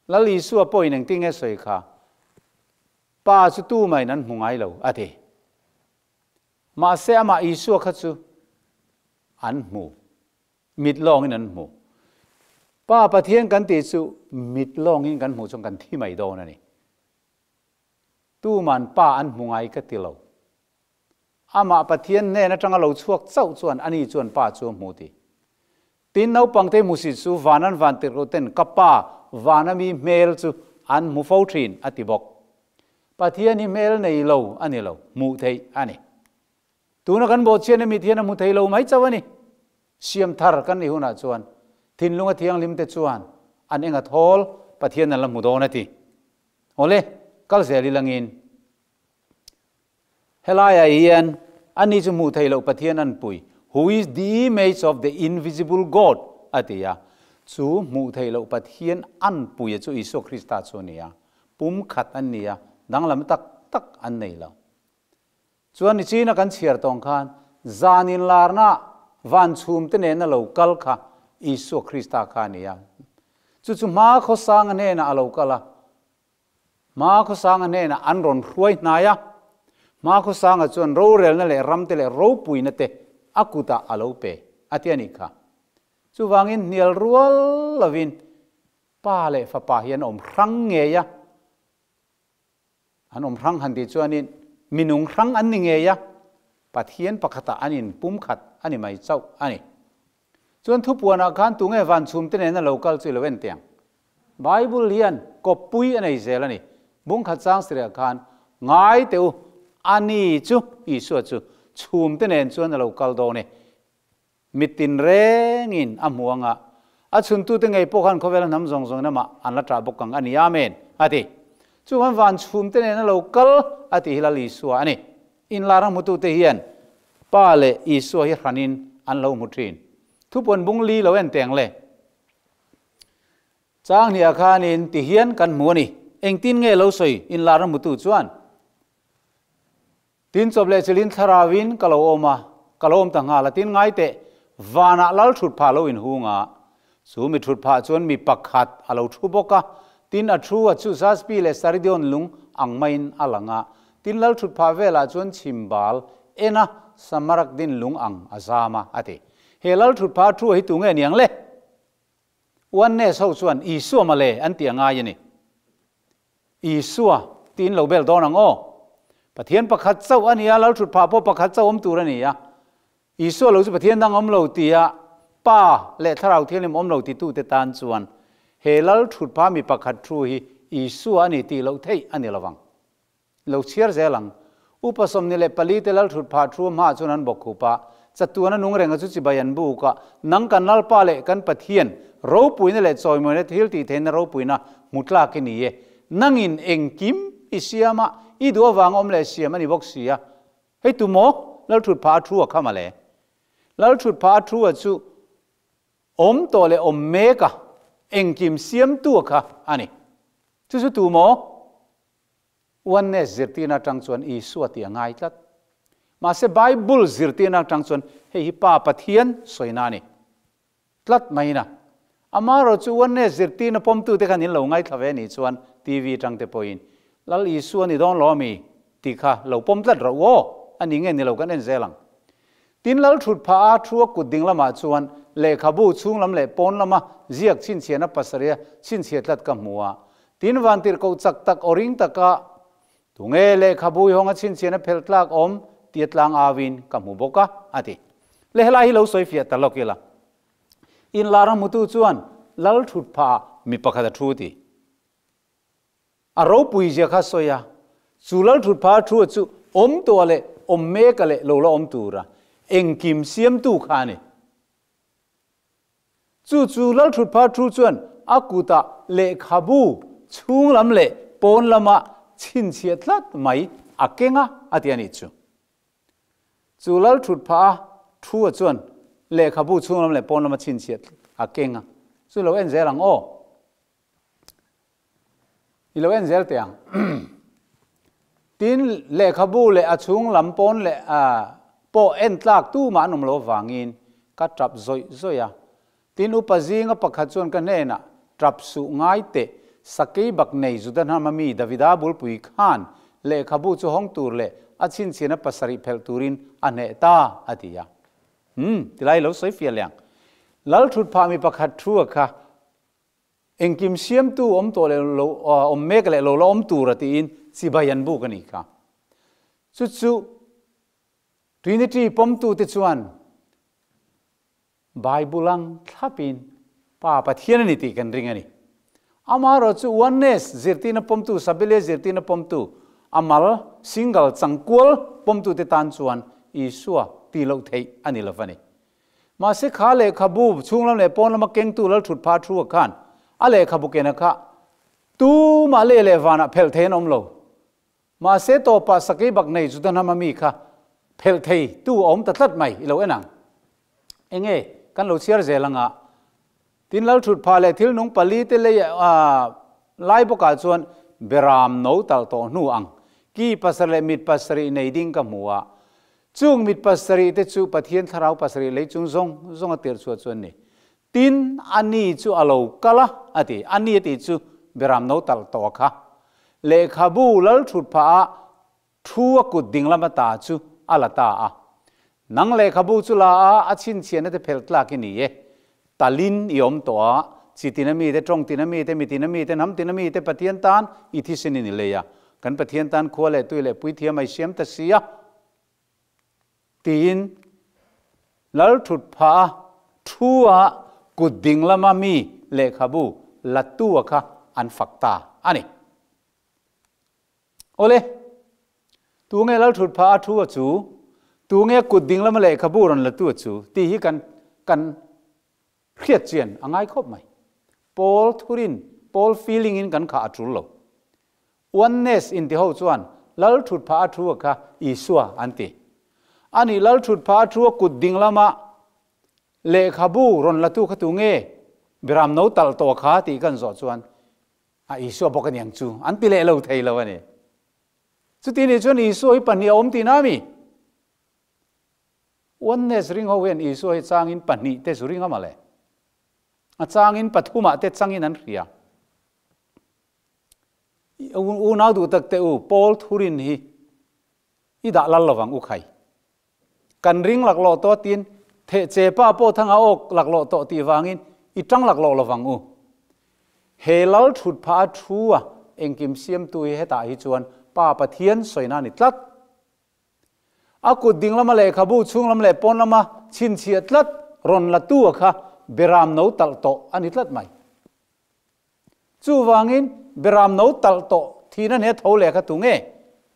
Lal Isua pawhin engtin nge sawi kha? Pa chu tumain an hmu ngai lo a ti. Mahse amah Isua kha chu an hmu, mit lawngin an hmu. Pa Pathian kan tih chu mit lawngin kan hmuh chuan kan thi mai dawn a ni. Tuman Pa an hmu ngai ka ti lo. Amah Pathian hnen atanga lo chhuak chauh chuan ani chuan Pa chu a hmu ti. Tin naupangte hmusit chu van an van tirh loh ten ka Pa vana mi hmel chu an hmu fo thin a ti bawk. Pathian hi hmel nei lo a ni lo, hmuh theih a ni. Tuna kan bawhchhiatna mit hian a hmu thei lo mai chauh a ni. Siam thar kan nih hunah chuan thinlunga thianghlim te chuan an enga thawl Pathian an la hmu dawn a ti. Awle, kal zel i langin. Helaiah hian ani chu hmuh theih loh Pathian an pui, Who is the image of the invisible God? a ti a. Chu hmuh theih loh Pathian an puia chu Isua Krista chu a ni a. Pum khat an ni a, danglam tak tak an nei lo. Chuan nichina kan chhiar tawng khan zan inlarna van chhum te nena lo kal kha Isua Krista kha a ni a. Chu chu hma khawsanga hnenah a lo kal a. Hma khawsanga hnenah an rawn hruai hnai a, hma khawsanga chuan rorelna leh ramte leh ropuina te a kutah a lo pe a ti a nih kha. Chuvangin hnial rual lovin pa leh fapa hi an awm hrang ngei a, an awm hrang han tih chuanin minung hrang an ni ngei a, Pathian pakhatah an inpumkhat a ni mai chauh a ni. Chuan thupuanah khan tunge van chhumte nena lo kal chu i lo en teh ang. Bible hian kawppui a nei zel a ni. Bungkhat chang sirah khan ngai teh u, ani chu, Isua chu, chhumte nen chuan a lo kal dawn e. Mitin rengin a hmu anga. A chhuntute ngei pawh khan khawvela hnam zawng zawng in amah an la ṭah bawk ang a ni. Amen, a ti. Chuvan van chhumte nen a lo kal a tih hi Lal Isua a ni. Inlar a hmutute hian Pa leh Isua hi hranin an lo hmu ṭhin. Thupuan bung li lo en teng le. Chang hniah khanin ti hian kan hmu a ni. Engtin nge lo sawi inlar a hmutu chuan? Tin chawp leh chilhin thlarauin ka lo awm a, ka lo awm ta nghal a, tin ngai teh, vanah lal thut phah lo inhung a, chu mi thut phah chuan mi pakhat a lo thu bawk a, tin a thu a chu Jaspi leh Saridion lung ang maiin a lang a, tin lal thut phah velah chuan chhimbal ena Samarakdin lung ang a zam a, a ti. He lal thut phah a thu a hi tu nge niang le? Oneness ho chuan Isua mawle an tih a ngai a ni. Isua tiin lo bel dawn ang aw. Pathian pakhat chauh a nia, Lalthut phah pawh pakhat chauh awm tur a ni a. Isua lo chu Pathian dang awm lo tia Pa leh Thlarau Thianghlim awm lo titute tan chuan he Lalthut phah mi pakhat thu hi Isua a ni tih loh theih a ni lovang. Lo chhiar zel ang. Upa 24 te Lalthut phah thu hmaah chuan an bawk khup a, chatuana nung renga chu chibai an buk a, nang kan Lalpa leh kan Pathian ropuina leh chawimawina thil tih theihna ropuina hmu tlak i ni e. Nangin engkim i siam a, i duh avang awm leh siam a ni bawk si a. Hei tu maw? Lalthut phah a thu a kham a le. Lalthut phah a thu a chu awm tawh leh awm mek a, engkim siamtu a kha a ni. Chu chu tu maw? Oneness zirtirna atang chuan Isua tih a ngai tlat. Mahse Bible zirtirna atang chuan hei hi Pa Pathian sawina a ni tlat maina. Amaherawh chu Oneness zirtirna pawmtute khan in lo ngaithla ve anih chuan TV atang te pawhin Lal Isua ni dawn lo ami tih kha lo pawm tlat rawh u aw, a ni nge ni lo kan en zel ang. Tin Lal thut phah a thu a kut ding lamah chuan lehkhabu chhung lam leh pawn lama ziak chhinchhiahna pasarih a chhinchhiah tlat ka hmu a. Tin vantirhkoh chak tak aw ring taka Tunge lehkhabu i hawnga chhinchhiahna phelh tlak awm tia tlang auin ka hmu bawk a, a ti. Le helai hi lo sawi fiah ta lawk ila. Inlar a hmutu chuan Lal thut phah ah mi pakhat a thu ti. A ropui zia kha sawi a, chu Lalthut phah a thu a chu awm tawh leh awm mek a leh lo la awm tura engkim siamtu kha a ni. Chu chu Lalthut phah thu chuan a kutah lehkhabu chhung lam leh pawn lama chhinchhiah tlat mai a keng a, a ti a nih chu. Chu Lalthut phah a thu a chuan lehkhabu chhung lam leh pawn lama chhinchhiah a keng a, chu lo en zel ang aw. I lo en zel teh ang. Tin, lehkhabu leh a chhung lam pawn leh pawh en tlak tumah an awm lo avangin ka tap zawih zawih a. Tin, upa zinga pakhat chuan ka hnenah, Tap suh ngai teh, sakei bak nei Juda hnama mi Davida bulpui khan lehkhabu chu hawng tur leh a chhinchhiahna pasarih phelh turin a hneh ta, a ti a. Umm, tilai lo sawi fiah leh ang. Lalthutphah mi pakhat thu a kha. Engkim siamtu awm tawh leh lo awm mek leh lo la awm tur a tiin chibai an buk a nih kha. Chu chu Trinity pawmtute chuan Bible ang thlapin Pa Pathian a ni tih kan ring a ni. Amaherawh chu Oneness zirtirna pawmtu, Sabellian zirtirna pawmtu, a mal, single, changkual pawmtute tan chuan Isua tih loh theih a ni lo va ni. Mahse kha lehkhabu chhung lam leh pawn lama kengtu lal thut phah thu a khan a lehkhabu kena kha tumah leh leh vanah phelh thei an awm lo. Mahse tawpah sakei bak nei Juda hnama mi kha phelh thei tu a awm ta tlat mai i lo en ang. Enge kan lo chhiar zel anga tin lal thut phah leh thil nung pali te lei lai bawkah chuan beram no talh tawh hnu ang ki pasarih leh mit pasarih nei ding ka hmu a. Chung mit pasarih te chu Pathian thlarau pasarih lei chung zawng zawng a tirh chhuah chu an ni. Tin, a ni chu a lo kal a, a ti. A ni a tih chu Beram no talh tawh kha. Lehkhabu lal thut phah a, thu a kut ding lama ta chu a la ta a. Nang lehkhabu chu la a, a chhinchhiahna te phelh tlak i ni e. Talin i awm tawh a, chi tina mite, tawng tina mite, mi tina mite, hnam tina mite Pathian tan i thisen in i lei a. Kan Pathian tan khua leh tui leh puithiam a i siam ta si a. Tiin Lal thut phah a thu a kut ding lama mi lehkhabu lattu a kha an fak ta a ni. Awle, tunge Lal thut phah a thu a chu, tunge kut ding lama lehkhabu rawn latu a chu tih hi kan kan. Hriat chian a ngai khawp mai. Pawl thurin, pawl feeling in kan khah a tul lo. Oneness inti ho chuan Lal thut phah a thu a kha Isua an ti. Ani Lal thut phah a thu a kut ding lama lehkhabu rawn la tu kha tu nge Biram no talh tawh kha tih kan zawh chuan a Isua bawk aniang chu an ti leh lo thei lo a ni. Chuti nih chuan Isua hi pahnih a awm tihna a mi? Oneness ring ho hian Isua hi changin pahnih te zu ring a mawle. A changin pathumah te changin an hria. Unau duh tak te u, Paul thurin hi i dah lal lovang u khai. Kan ring laklawh tawh tiin theh che pa pawh thanga awk laklawh tawh tih vangin i tang laklawh lovang u. He lal thut phah a thu a engkim siamtu hi hetah hi chuan Pa Pathian sawina a ni tlat. A kut ding lama lehkhabu chhung lam leh pawn lama chhinchhiah tlat rawn la tu a kha Beram no talh tawh a ni tlat mai. Chuvangin Beram no talh tawh thihna hne tho leh kha tu nge?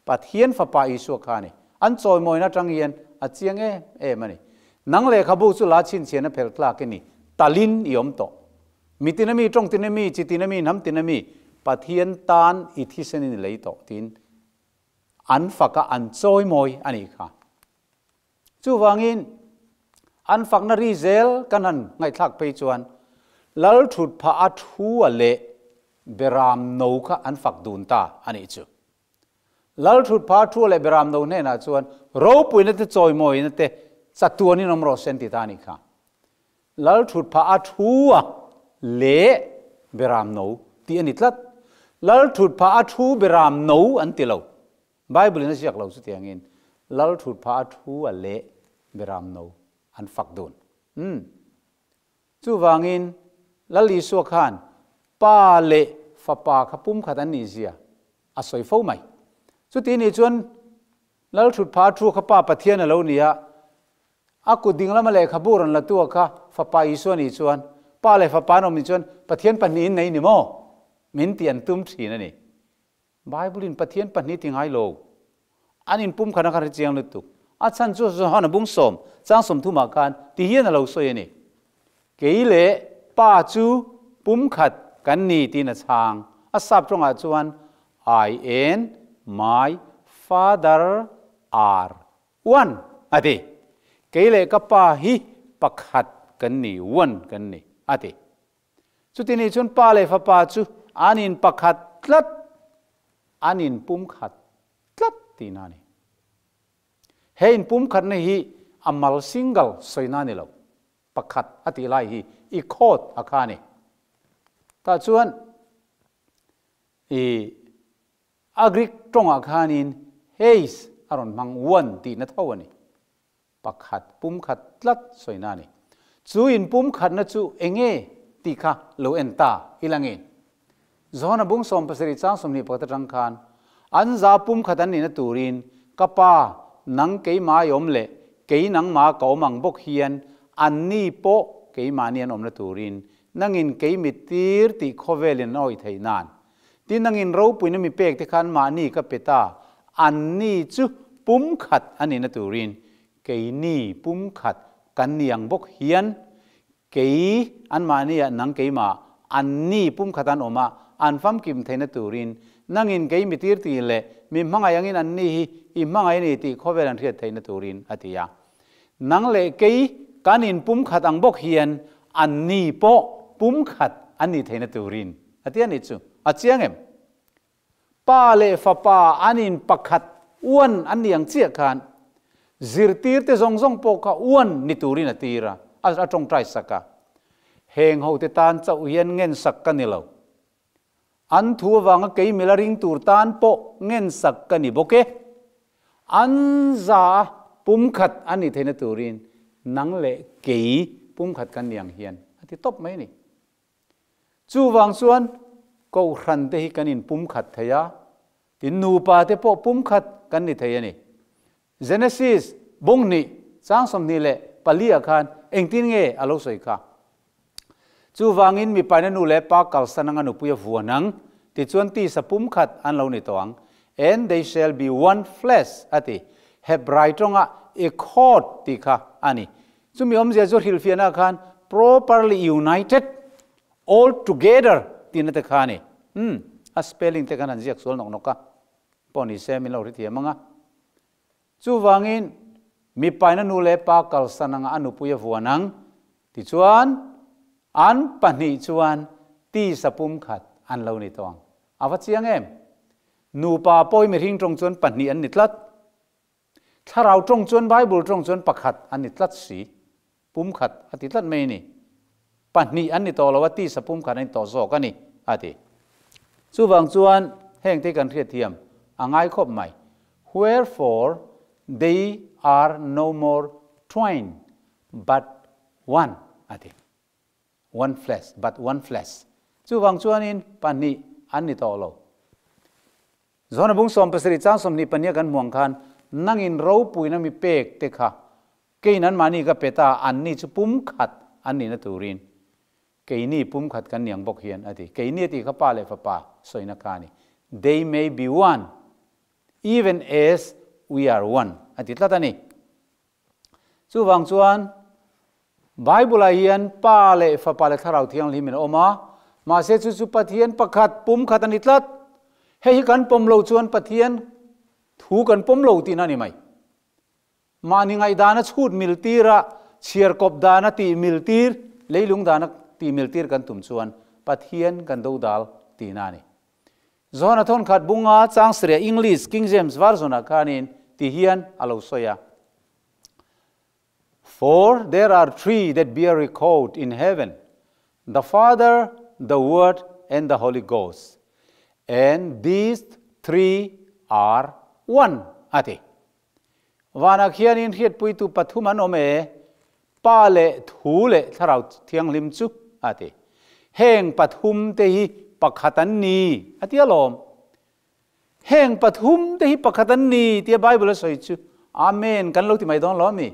Pathian Fapa Isua kha a ni. An chawimawina atang hian a chiang em em a ni. Nang lehkhabu chu la chhinchhiahna phelh tlak i ni. Talin i awm tawh. Mi tina mi, tawng tina mi, chi tina mi, hnam tina mi, Pathian tan i thisenin i lei tawh tiin an fak a, an chawimawi a nih kha. Chuvangin, an fakna ri zel kan han ngaihthlak phei chuan Lal thut phah a thu a leh Beram no kha an fak dun ta a nih chu. Lal thut phah a thu a leh Beram no hnenah chuan ropuina te chawimawina te chatuanin awm rawh se an ti ta a nih kha. Lal thut phah a thu a leh Beram no tih a ni tlat. Lal thut phah a thu Beram no an ti lo. Bible in a ziak lo chutiangin Lal thut phah a thu a leh Beram no an fak dun. Umm. Chuvangin Lal Isua khan Pa leh Fapa kha pumkhat an nih zia a sawi fo mai. Chuti nih chuan Lal thut phah a thu kha Pa Pathian a lo ni a, A kut ding lama lehkhabu rawn la tu a kha Fapa Isua nih chuan, Pa leh Fapa an awm nih chuan Pathian pahnihin nei ni maw? Min tih an tum thin a ni. Bible in Pathian pahnih ti ngai lo. An inpum khan a kha hre chiang lutuk. A chhan chu Johana bung sawm, chang sawm thumah khan ti hian a lo sawi a ni. Kei leh Pa chu pumkhat kan ni tiin a chhang. A sap tawngah chuan I and my Father are One, a ti. Kei leh ka pa hi pakhat kan ni, one kan ni, a ti. Chuti nih chuan pa leh fapa chu an in pakhat tlat, an in pumkhat tlat tihna a ni. He inpumkhatna hi a mal single sawina a ni lo, pakhat a tih lai hi i khawt a kha a ni. Tah chuan i A Greek tawngah khanin heis a rawn hmang one tihna tho a ni. Pakhat, pumkhat tlat sawina a ni. Chu inpumkhatna chu enge tih kha lo en ta i langin. Johana bung 70 chang 21 atang khan an za pumkhat an nihna turin ka pa nang keimah i awm leh kei nangmah ka awm ang bawk hian anni pawh keimahni an awmna turin nangin kei mittir tih khawvelin an awih theih nan Tin, nangin ropuina mi pek te khan mahni ka pe ta, anni chu pumkhat a nihna turin keini pumkhat kan ni ang bawk hian kei anmahniah nang keimah anni pumkhat an awm a, an famkim theihna turin nangin kei mi tir tih leh mi hmangaih angin anni hi i hmangaih a ni tih khawvel an hriat theihna turin a ti a. Nang leh kei kan in pumkhat ang bawk hian anni pawh pumkhat an nih theihna turin a ti a nih chu. A chiang em? Pa leh fapa an in pakhat uan an nih ang chiah khan zirtirte zawng zawng pawh kha uan ni turin a tir a, a tawngtai sak a. Heng hote tan chauh hian ngensak ka ni lo. An thu avanga kei mila ring tur tan pawh ngensak ka ni bawk e. An za a pumkhat a nih theihna turin nang leh kei pumkhat kan ni ang hian a ti tawp mai a ni. Chuvang chuan Kohhran te hi kan inpumkhat thei a, tin nupa te pawh pumkhat kan ni thei a ni. Genesis bung hnih chang 24 ah khan engtin nge a lo sawi kha? Chuvangin mipaina nu leh pa kalsan anga nupui a vuan ang, tichuan tisa pumkhat an lo ni tawh ang. And they shall be one flesh a ti. Hebrai tawngah ekhod tih kha a ni. Chumi awmzia chu hrilhfiahna khan properly united, all together tihna te kha a ni. Umm, a spelling te khan han ziak sual nawk nawk a, pawh ni se min lo hrethiam ang a. Chuvangin, mipaina nu leh pa kalsan anga a nupui a vuan ang, tichuan an pahnih chuan tisa pumkhat an lo ni tawh ang. A va chiang em? Nupa pawi mihring tawng chuan pahnih an ni tlat. Thlarau tawng chuan Bible tawng chuan pakhat an ni tlat si. Pumkhat a ti tlat mai a ni. Pahnih an ni tawh lo a, tisa pumkhat an ni tawh zawk a ni, a ti. Chuvang chuan hengte kan hriatthiam a ngai khawp mai. Wherefore they are no more twain but one, a ti. One flesh, but one flesh. Chuvang chuanin pahnih an ni tawh lo. Zona bung 17 chang 22 kan hmuang khan nangin ropuina mi pek te kha Keiin anmahni ka pe ta, anni chu pumkhat an nihna turin keini pumkhat kan ni ang bawk hian a ti. Keini a tih kha Pa leh Fapa sawina kha a ni. They may be one, even as we are one a ti tlat a ni. Chuvang chuan Bible-ah hian Pa leh Fapa leh Thlarau Thianghlim in a awm a, mahse chu chu Pathian pakhat pumkhat a ni tlat. Hei hi kan pawm lo chuan Pathian thu kan pawm lo tihna a ni mai. Mahni ngaihdana chhut mil tira chhiar kawp dana tih mil tir, leilung dana tih mil tir kan tum chuan Pathian kan dodal tihna a ni. Johana thawnkhat bunga changsarih English King James Version-ah khanin ti hian a lo sawi a, For there are three that bear record in heaven, the Father, the Word and the Holy Ghost, and these three are one a ti. Vanah khianin hriatpuitu pathum an awm e, Pa leh Thu leh Thlarau Thianghlim chu, a ti. Heng pathum te hi pakhat an ni, a ti alawm. Heng pathum te hi pakhat an ni tia Bible a sawi chu, Amen kan lo ti mai dawn lo ami?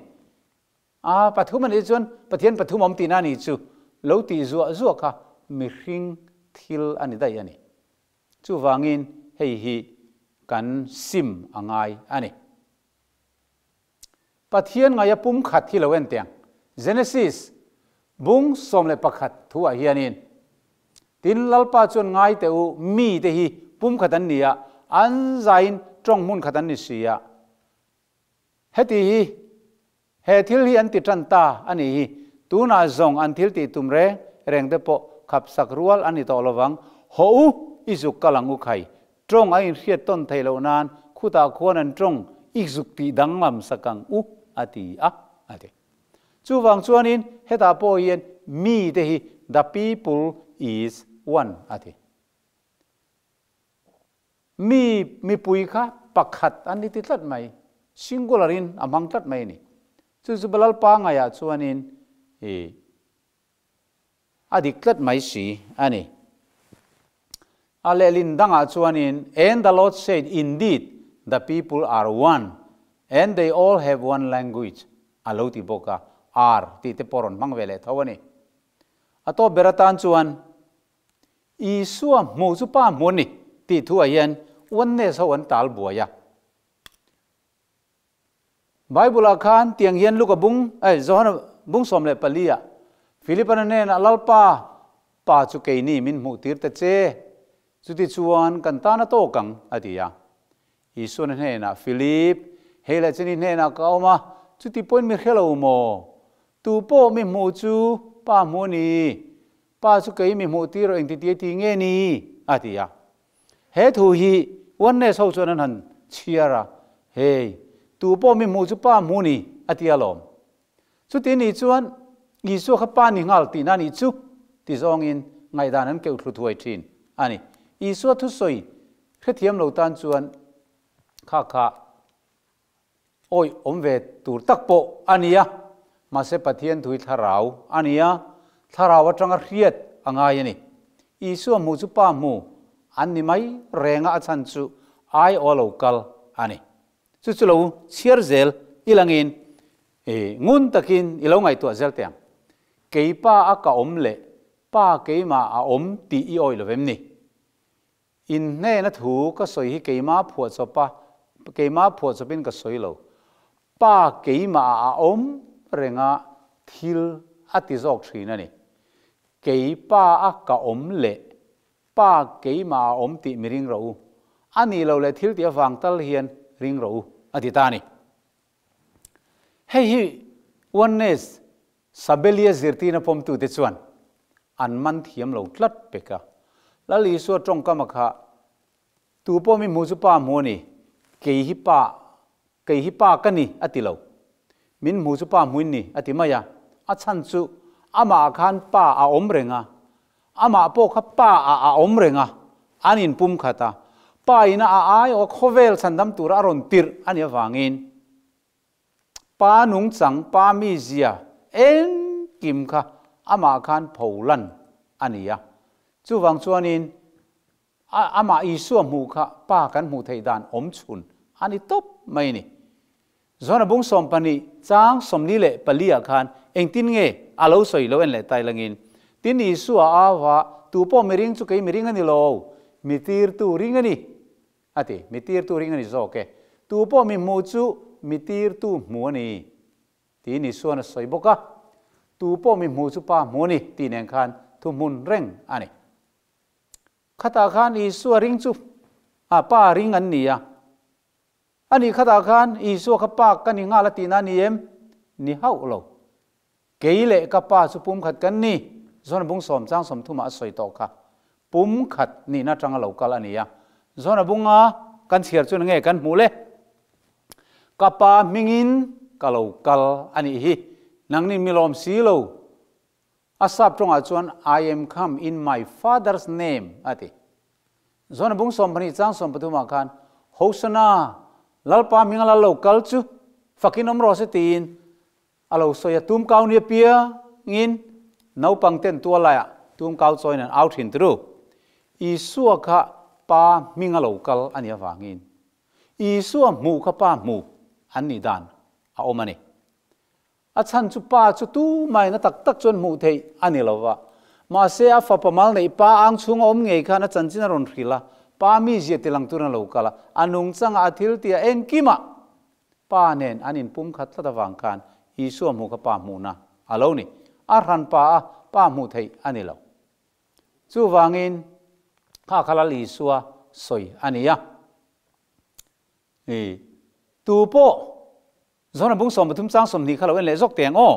A, pathum a nih chuan Pathian pathum awm tihna a nih chu, lo tih zuah zuah kha mihring thil a ni daih a ni. Chuvangin hei hi kan sim a ngai a ni. Pathian ngaia pumkhat hi lo en teh ang. Genesis bung 11 thuah hianin, Tin, Lalpa chuan ngai teh u, mite hi pumkhat an ni a, an zaiin tawng hmun khat an ni si a. Heti hi he thil hi an ti tan ta a nih hi. Tunah zawng an thil tih tum reng reng te pawh khap sak rual a ni tawh lovang. Haw u, i zuk kal ang u khai. Tawng a inhriat tawn theih loh nan khutah khuan an tawng i zuk tih danglam sak ang u a ti a, a ti. Chuvang chuanin hetah pawh hian mi te hi the people is one a ti. Mi mipui kha pakhat an ni ti tlat mai, singular in a hmang tlat mai a ni. Chu chu Lalpa ngaiah chuanin i a dik tlat mai si a ni. A lehlin dangah chuanin, And the Lord said, Indeed, the people are one, and they all have one language, a lo ti bawk a, are tih te pawh rawn hmang ve leh tho a ni. A tawp ber atan chuan, Isua hmuh chu pa hmu a ni tih thuah hian oneness ho an tal buai a. Bible-ah khan tiang hian Luka bung, eh, Johana bung 14 ah Philip-a hnenah Lalpa, Pa chu keini min hmuh tir ta che, chuti chuan kan tan a tawk ang, a ti a. Isuana hnenah, Philip, hei leh chini hnenah ka awm a, chuti pawhin mi hre lo maw? Tu pawh mi hmuh chu Pa hmu a ni. Pa chu kei mi hmuh tir rawh engti tia ti nge ni? a ti a. He thu hi Oneness ho chuan an han chhiar a, Hei, tu pawh mi hmuh chu Pa hmu ni, a ti alawm. Chuti nih chuan Isua kha Pa ni nghal tihna a nih chu ti zawngin ngaihdan an keuh thlu thuai thin a ni. Isua thusawi hrethiam lo tan chuan kha kha Awih awm ve tur tak pawh a ni a, mahse Pathian thui thlarau a ni a, thlarau atanga hriat a ngai a ni. Isua hmuh chu Pa hmu an ni mai renga a chhan chu ai aw lo kal a ni. Chu chu lo chhiar zel i langin i ngun takin i lo ngaihtuah zel teh ang. Kei Pa a ka awm leh Pa keimah a awm tih i awih lo vem ni? In hnena thu ka sawi hi keimah phuahchawpa, keimah phuahchawpin ka sawi lo. Pa keimah ah a awm renga thil a ti zawk thin a ni. Kei Pa a ka awm leh Pa keimah a awm tih mi ring rawh u. A nih loh leh thil tih avang tal hian ring rawh u, a ti ta a ni. Hei hi Oneness Sabelia zirtirna pawmtute chuan an man thiam lo tlat pek a. Lal Isua tawngkama kha, Tu pawh mi hmu chu Pa hmu a ni, kei hi Pa, kei hi Pa ka ni, a ti lo. Min hmu chu Pa hmuin ni, a ti mai a. A chhan chu amah khan Pa a awm reng a, amah pawh kha Pa ah a awm reng a, an inpum khat a. Pa ina a aiawh khawvel chhandam tura a rawn tirh a nih avangin, Pa nungchang, pa mizia engkim kha amah khan pholan a ni a. Chuvang chuanin amah Isua hmuh kha pa kan hmuh theih dan awm chhun a ni tawp mai a ni. Zona bung 12 chang 44 ah khan engtin nge a lo sawi lo en leh tai langin, Tin Isua a au a, Tu pawh miring chu kei miring a ni lo, mi tirtu ring a ni. A ti, mi tirtu ring a ni zawk e. Tu pawh mi hmuh chu mi tirtu hmu a ni, tiin Isuan a sawi bawk a. Tu pawh mi hmuh chu Pa hmu a ni, tih nen khan thuhmun reng a ni. Khatah khan Isua ring chu a Pa ring an ni a. A nih khatah khan Isua kha Pa ka ni nghal a tihna a ni em? Ni hauh lo. Kei leh ka pa chu pumkhat kan ni, Zona bung sawm chang sawmthumah a sawi tawh kha. Pumkhat nihna atanga lo kal a ni a. Zona bunga kan chhiar chu nge kan hmuh le? Ka pa hmingin ka lo kal a nih hi. Nangni mi lawm si lo. A sap tawngah chuan I am come in my father's name a ti. Zona bung 12 chang 13 ah khan Hosana, Lalpa hminga lal lo kal chu fakin awm rawh se tiin A lo sawi a, tum kau nia piangin naupang ten tual laiah tum kau chawiin an au thin turu. Isua kha Pa hming a lo kal a nih avangin Isua hmuh kha Pa hmu an nih dan a awm a ni. A chhan chu Pa chu tumah in a tak tak chuan hmuh theih a ni lo va. Mahse a fapa mal neih Pa ang chhunga awm ngei khan a chanchin a rawn hrilh a, Pa mizia tilang turin a lo kal a, a nungchangah a thiltih a engkimah Pa nen an inpum khat tlat avang khan Isua hmuh kha Pa hmuhna a lo ni. A hran pa a, Pa hmuh theih a ni lo. Chuvangin kha kha Lal Isua sawi a ni a. I tu pawh Zona bung 13 chang 20 kha lo en leh zawk teh ang aw.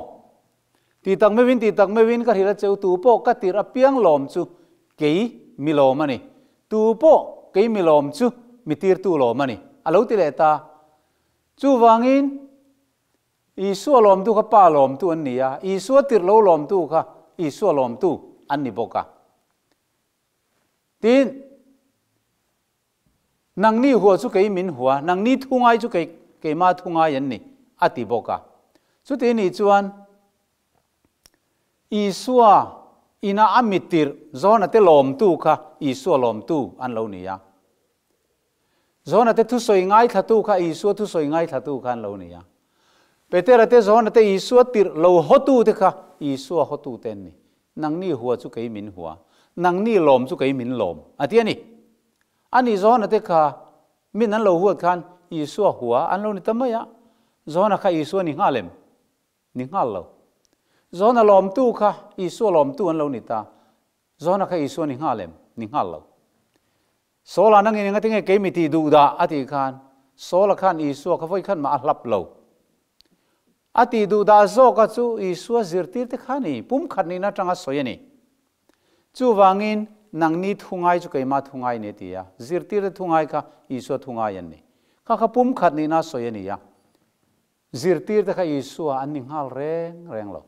Ti tak meuhin, ti tak meuhin ka hrilh a cheu, tu pawh ka tirh apiang lawm chu kei mi lawm a ni. Tu pawh kei mi lawm chu mi tirtu lawm a ni, a lo ti leh ta. Chuvangin, Isua lawmtu kha Pa lawmtu an ni a, Isua tirh lo lawmtu kha Isua lawmtu an ni bawk a. Tin, Nangni hua chu kei min hua, nangni thu ngai chu kei keima thu ngai an ni, a ti bawk a. Chuti nih chuan, Isua ina a mittirh Jonate lawmtu kha Isua lawmtu an lo ni a. Jonate thusawi ngaithlatu kha Isua thusawi ngaithlatu kha an lo ni a. Petera te Jonate Isua tirh lo hawtute kha Isua hawtute an ni. Nangni hua chu kei min hua, nangni lawm chu kei min lawm, a ti a ni. Ani Jonate kha min an lo huat khan Isua hua an lo ni ta mai a. Jona kha Isua ni nghal em? Ni nghal lo. Jona lawmtu kha Isua lawmtu an lo ni ta. Jona kha Isua ni nghal em? Ni nghal lo. Saul-a nangin enga tinge kei mi tih duh dah a tih khan Saul-a khan Isua kha vawi khan mah a hlap lo. A tih duh dah zawka chu Isua zirtir te kha ni, pumkhat nihna atanga sawi a ni. Chuvangin nangni thu ngai chu keimah thu ngai ni a ti a, zirtir te thu ngai kha Isua thu ngai an ni. Kha kha pumkhat nihna sawi a ni a. Zirtir te kha Isua an ni nghal reng reng lo.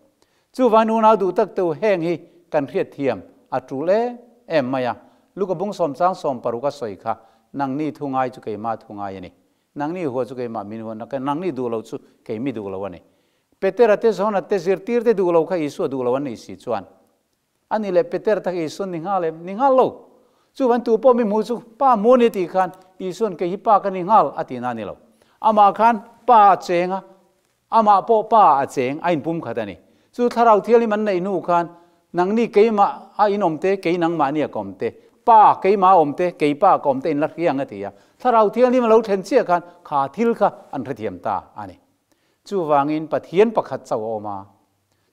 Chuvangin unau duh tak teu heng hi kan hriat thiam a tul em em mai a. Luka bung sawm chang 16 a sawi kha, Nangni thu ngai chu keimah thu ngai a ni. Nangni hua chu keimah min hua, nangni duh lo chu keimi duh lo a ni. Petera te Jona te zirtir te duh lo kha Isua duh lo an nih si chuan A nih leh Peter tak Isuan ni nghal em? Ni nghal lo. Chuvan tu pawh mi hmuh chu Pa hmu a ni tih khan Isuan kei hi Pa ka ni nghal a tihna a ni lo. Amah khan Pa a cheng a, amah pawh Pa a cheng, a inpum khat a ni. Chu Thlarau Thianghlim an neih hnu khan nangni keimah a inawm te, kei nangmahni a ka awm te, Pa keimah a awm te, kei Pa ka awm te inla hriang a ti a. Thlarau Thianghlim a lo thlen chiah khan kha thil kha an hrethiam ta a ni. Chuvangin Pathian pakhat chauh a awm a.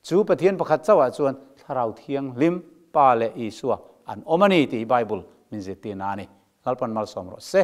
Chu Pathian pakhat chauhah chuan Thlarau Thianghlim, Pa leh Isua an awm a ni tih hi Bible min zirtirna a ni. Lalpan malsawm rawh se.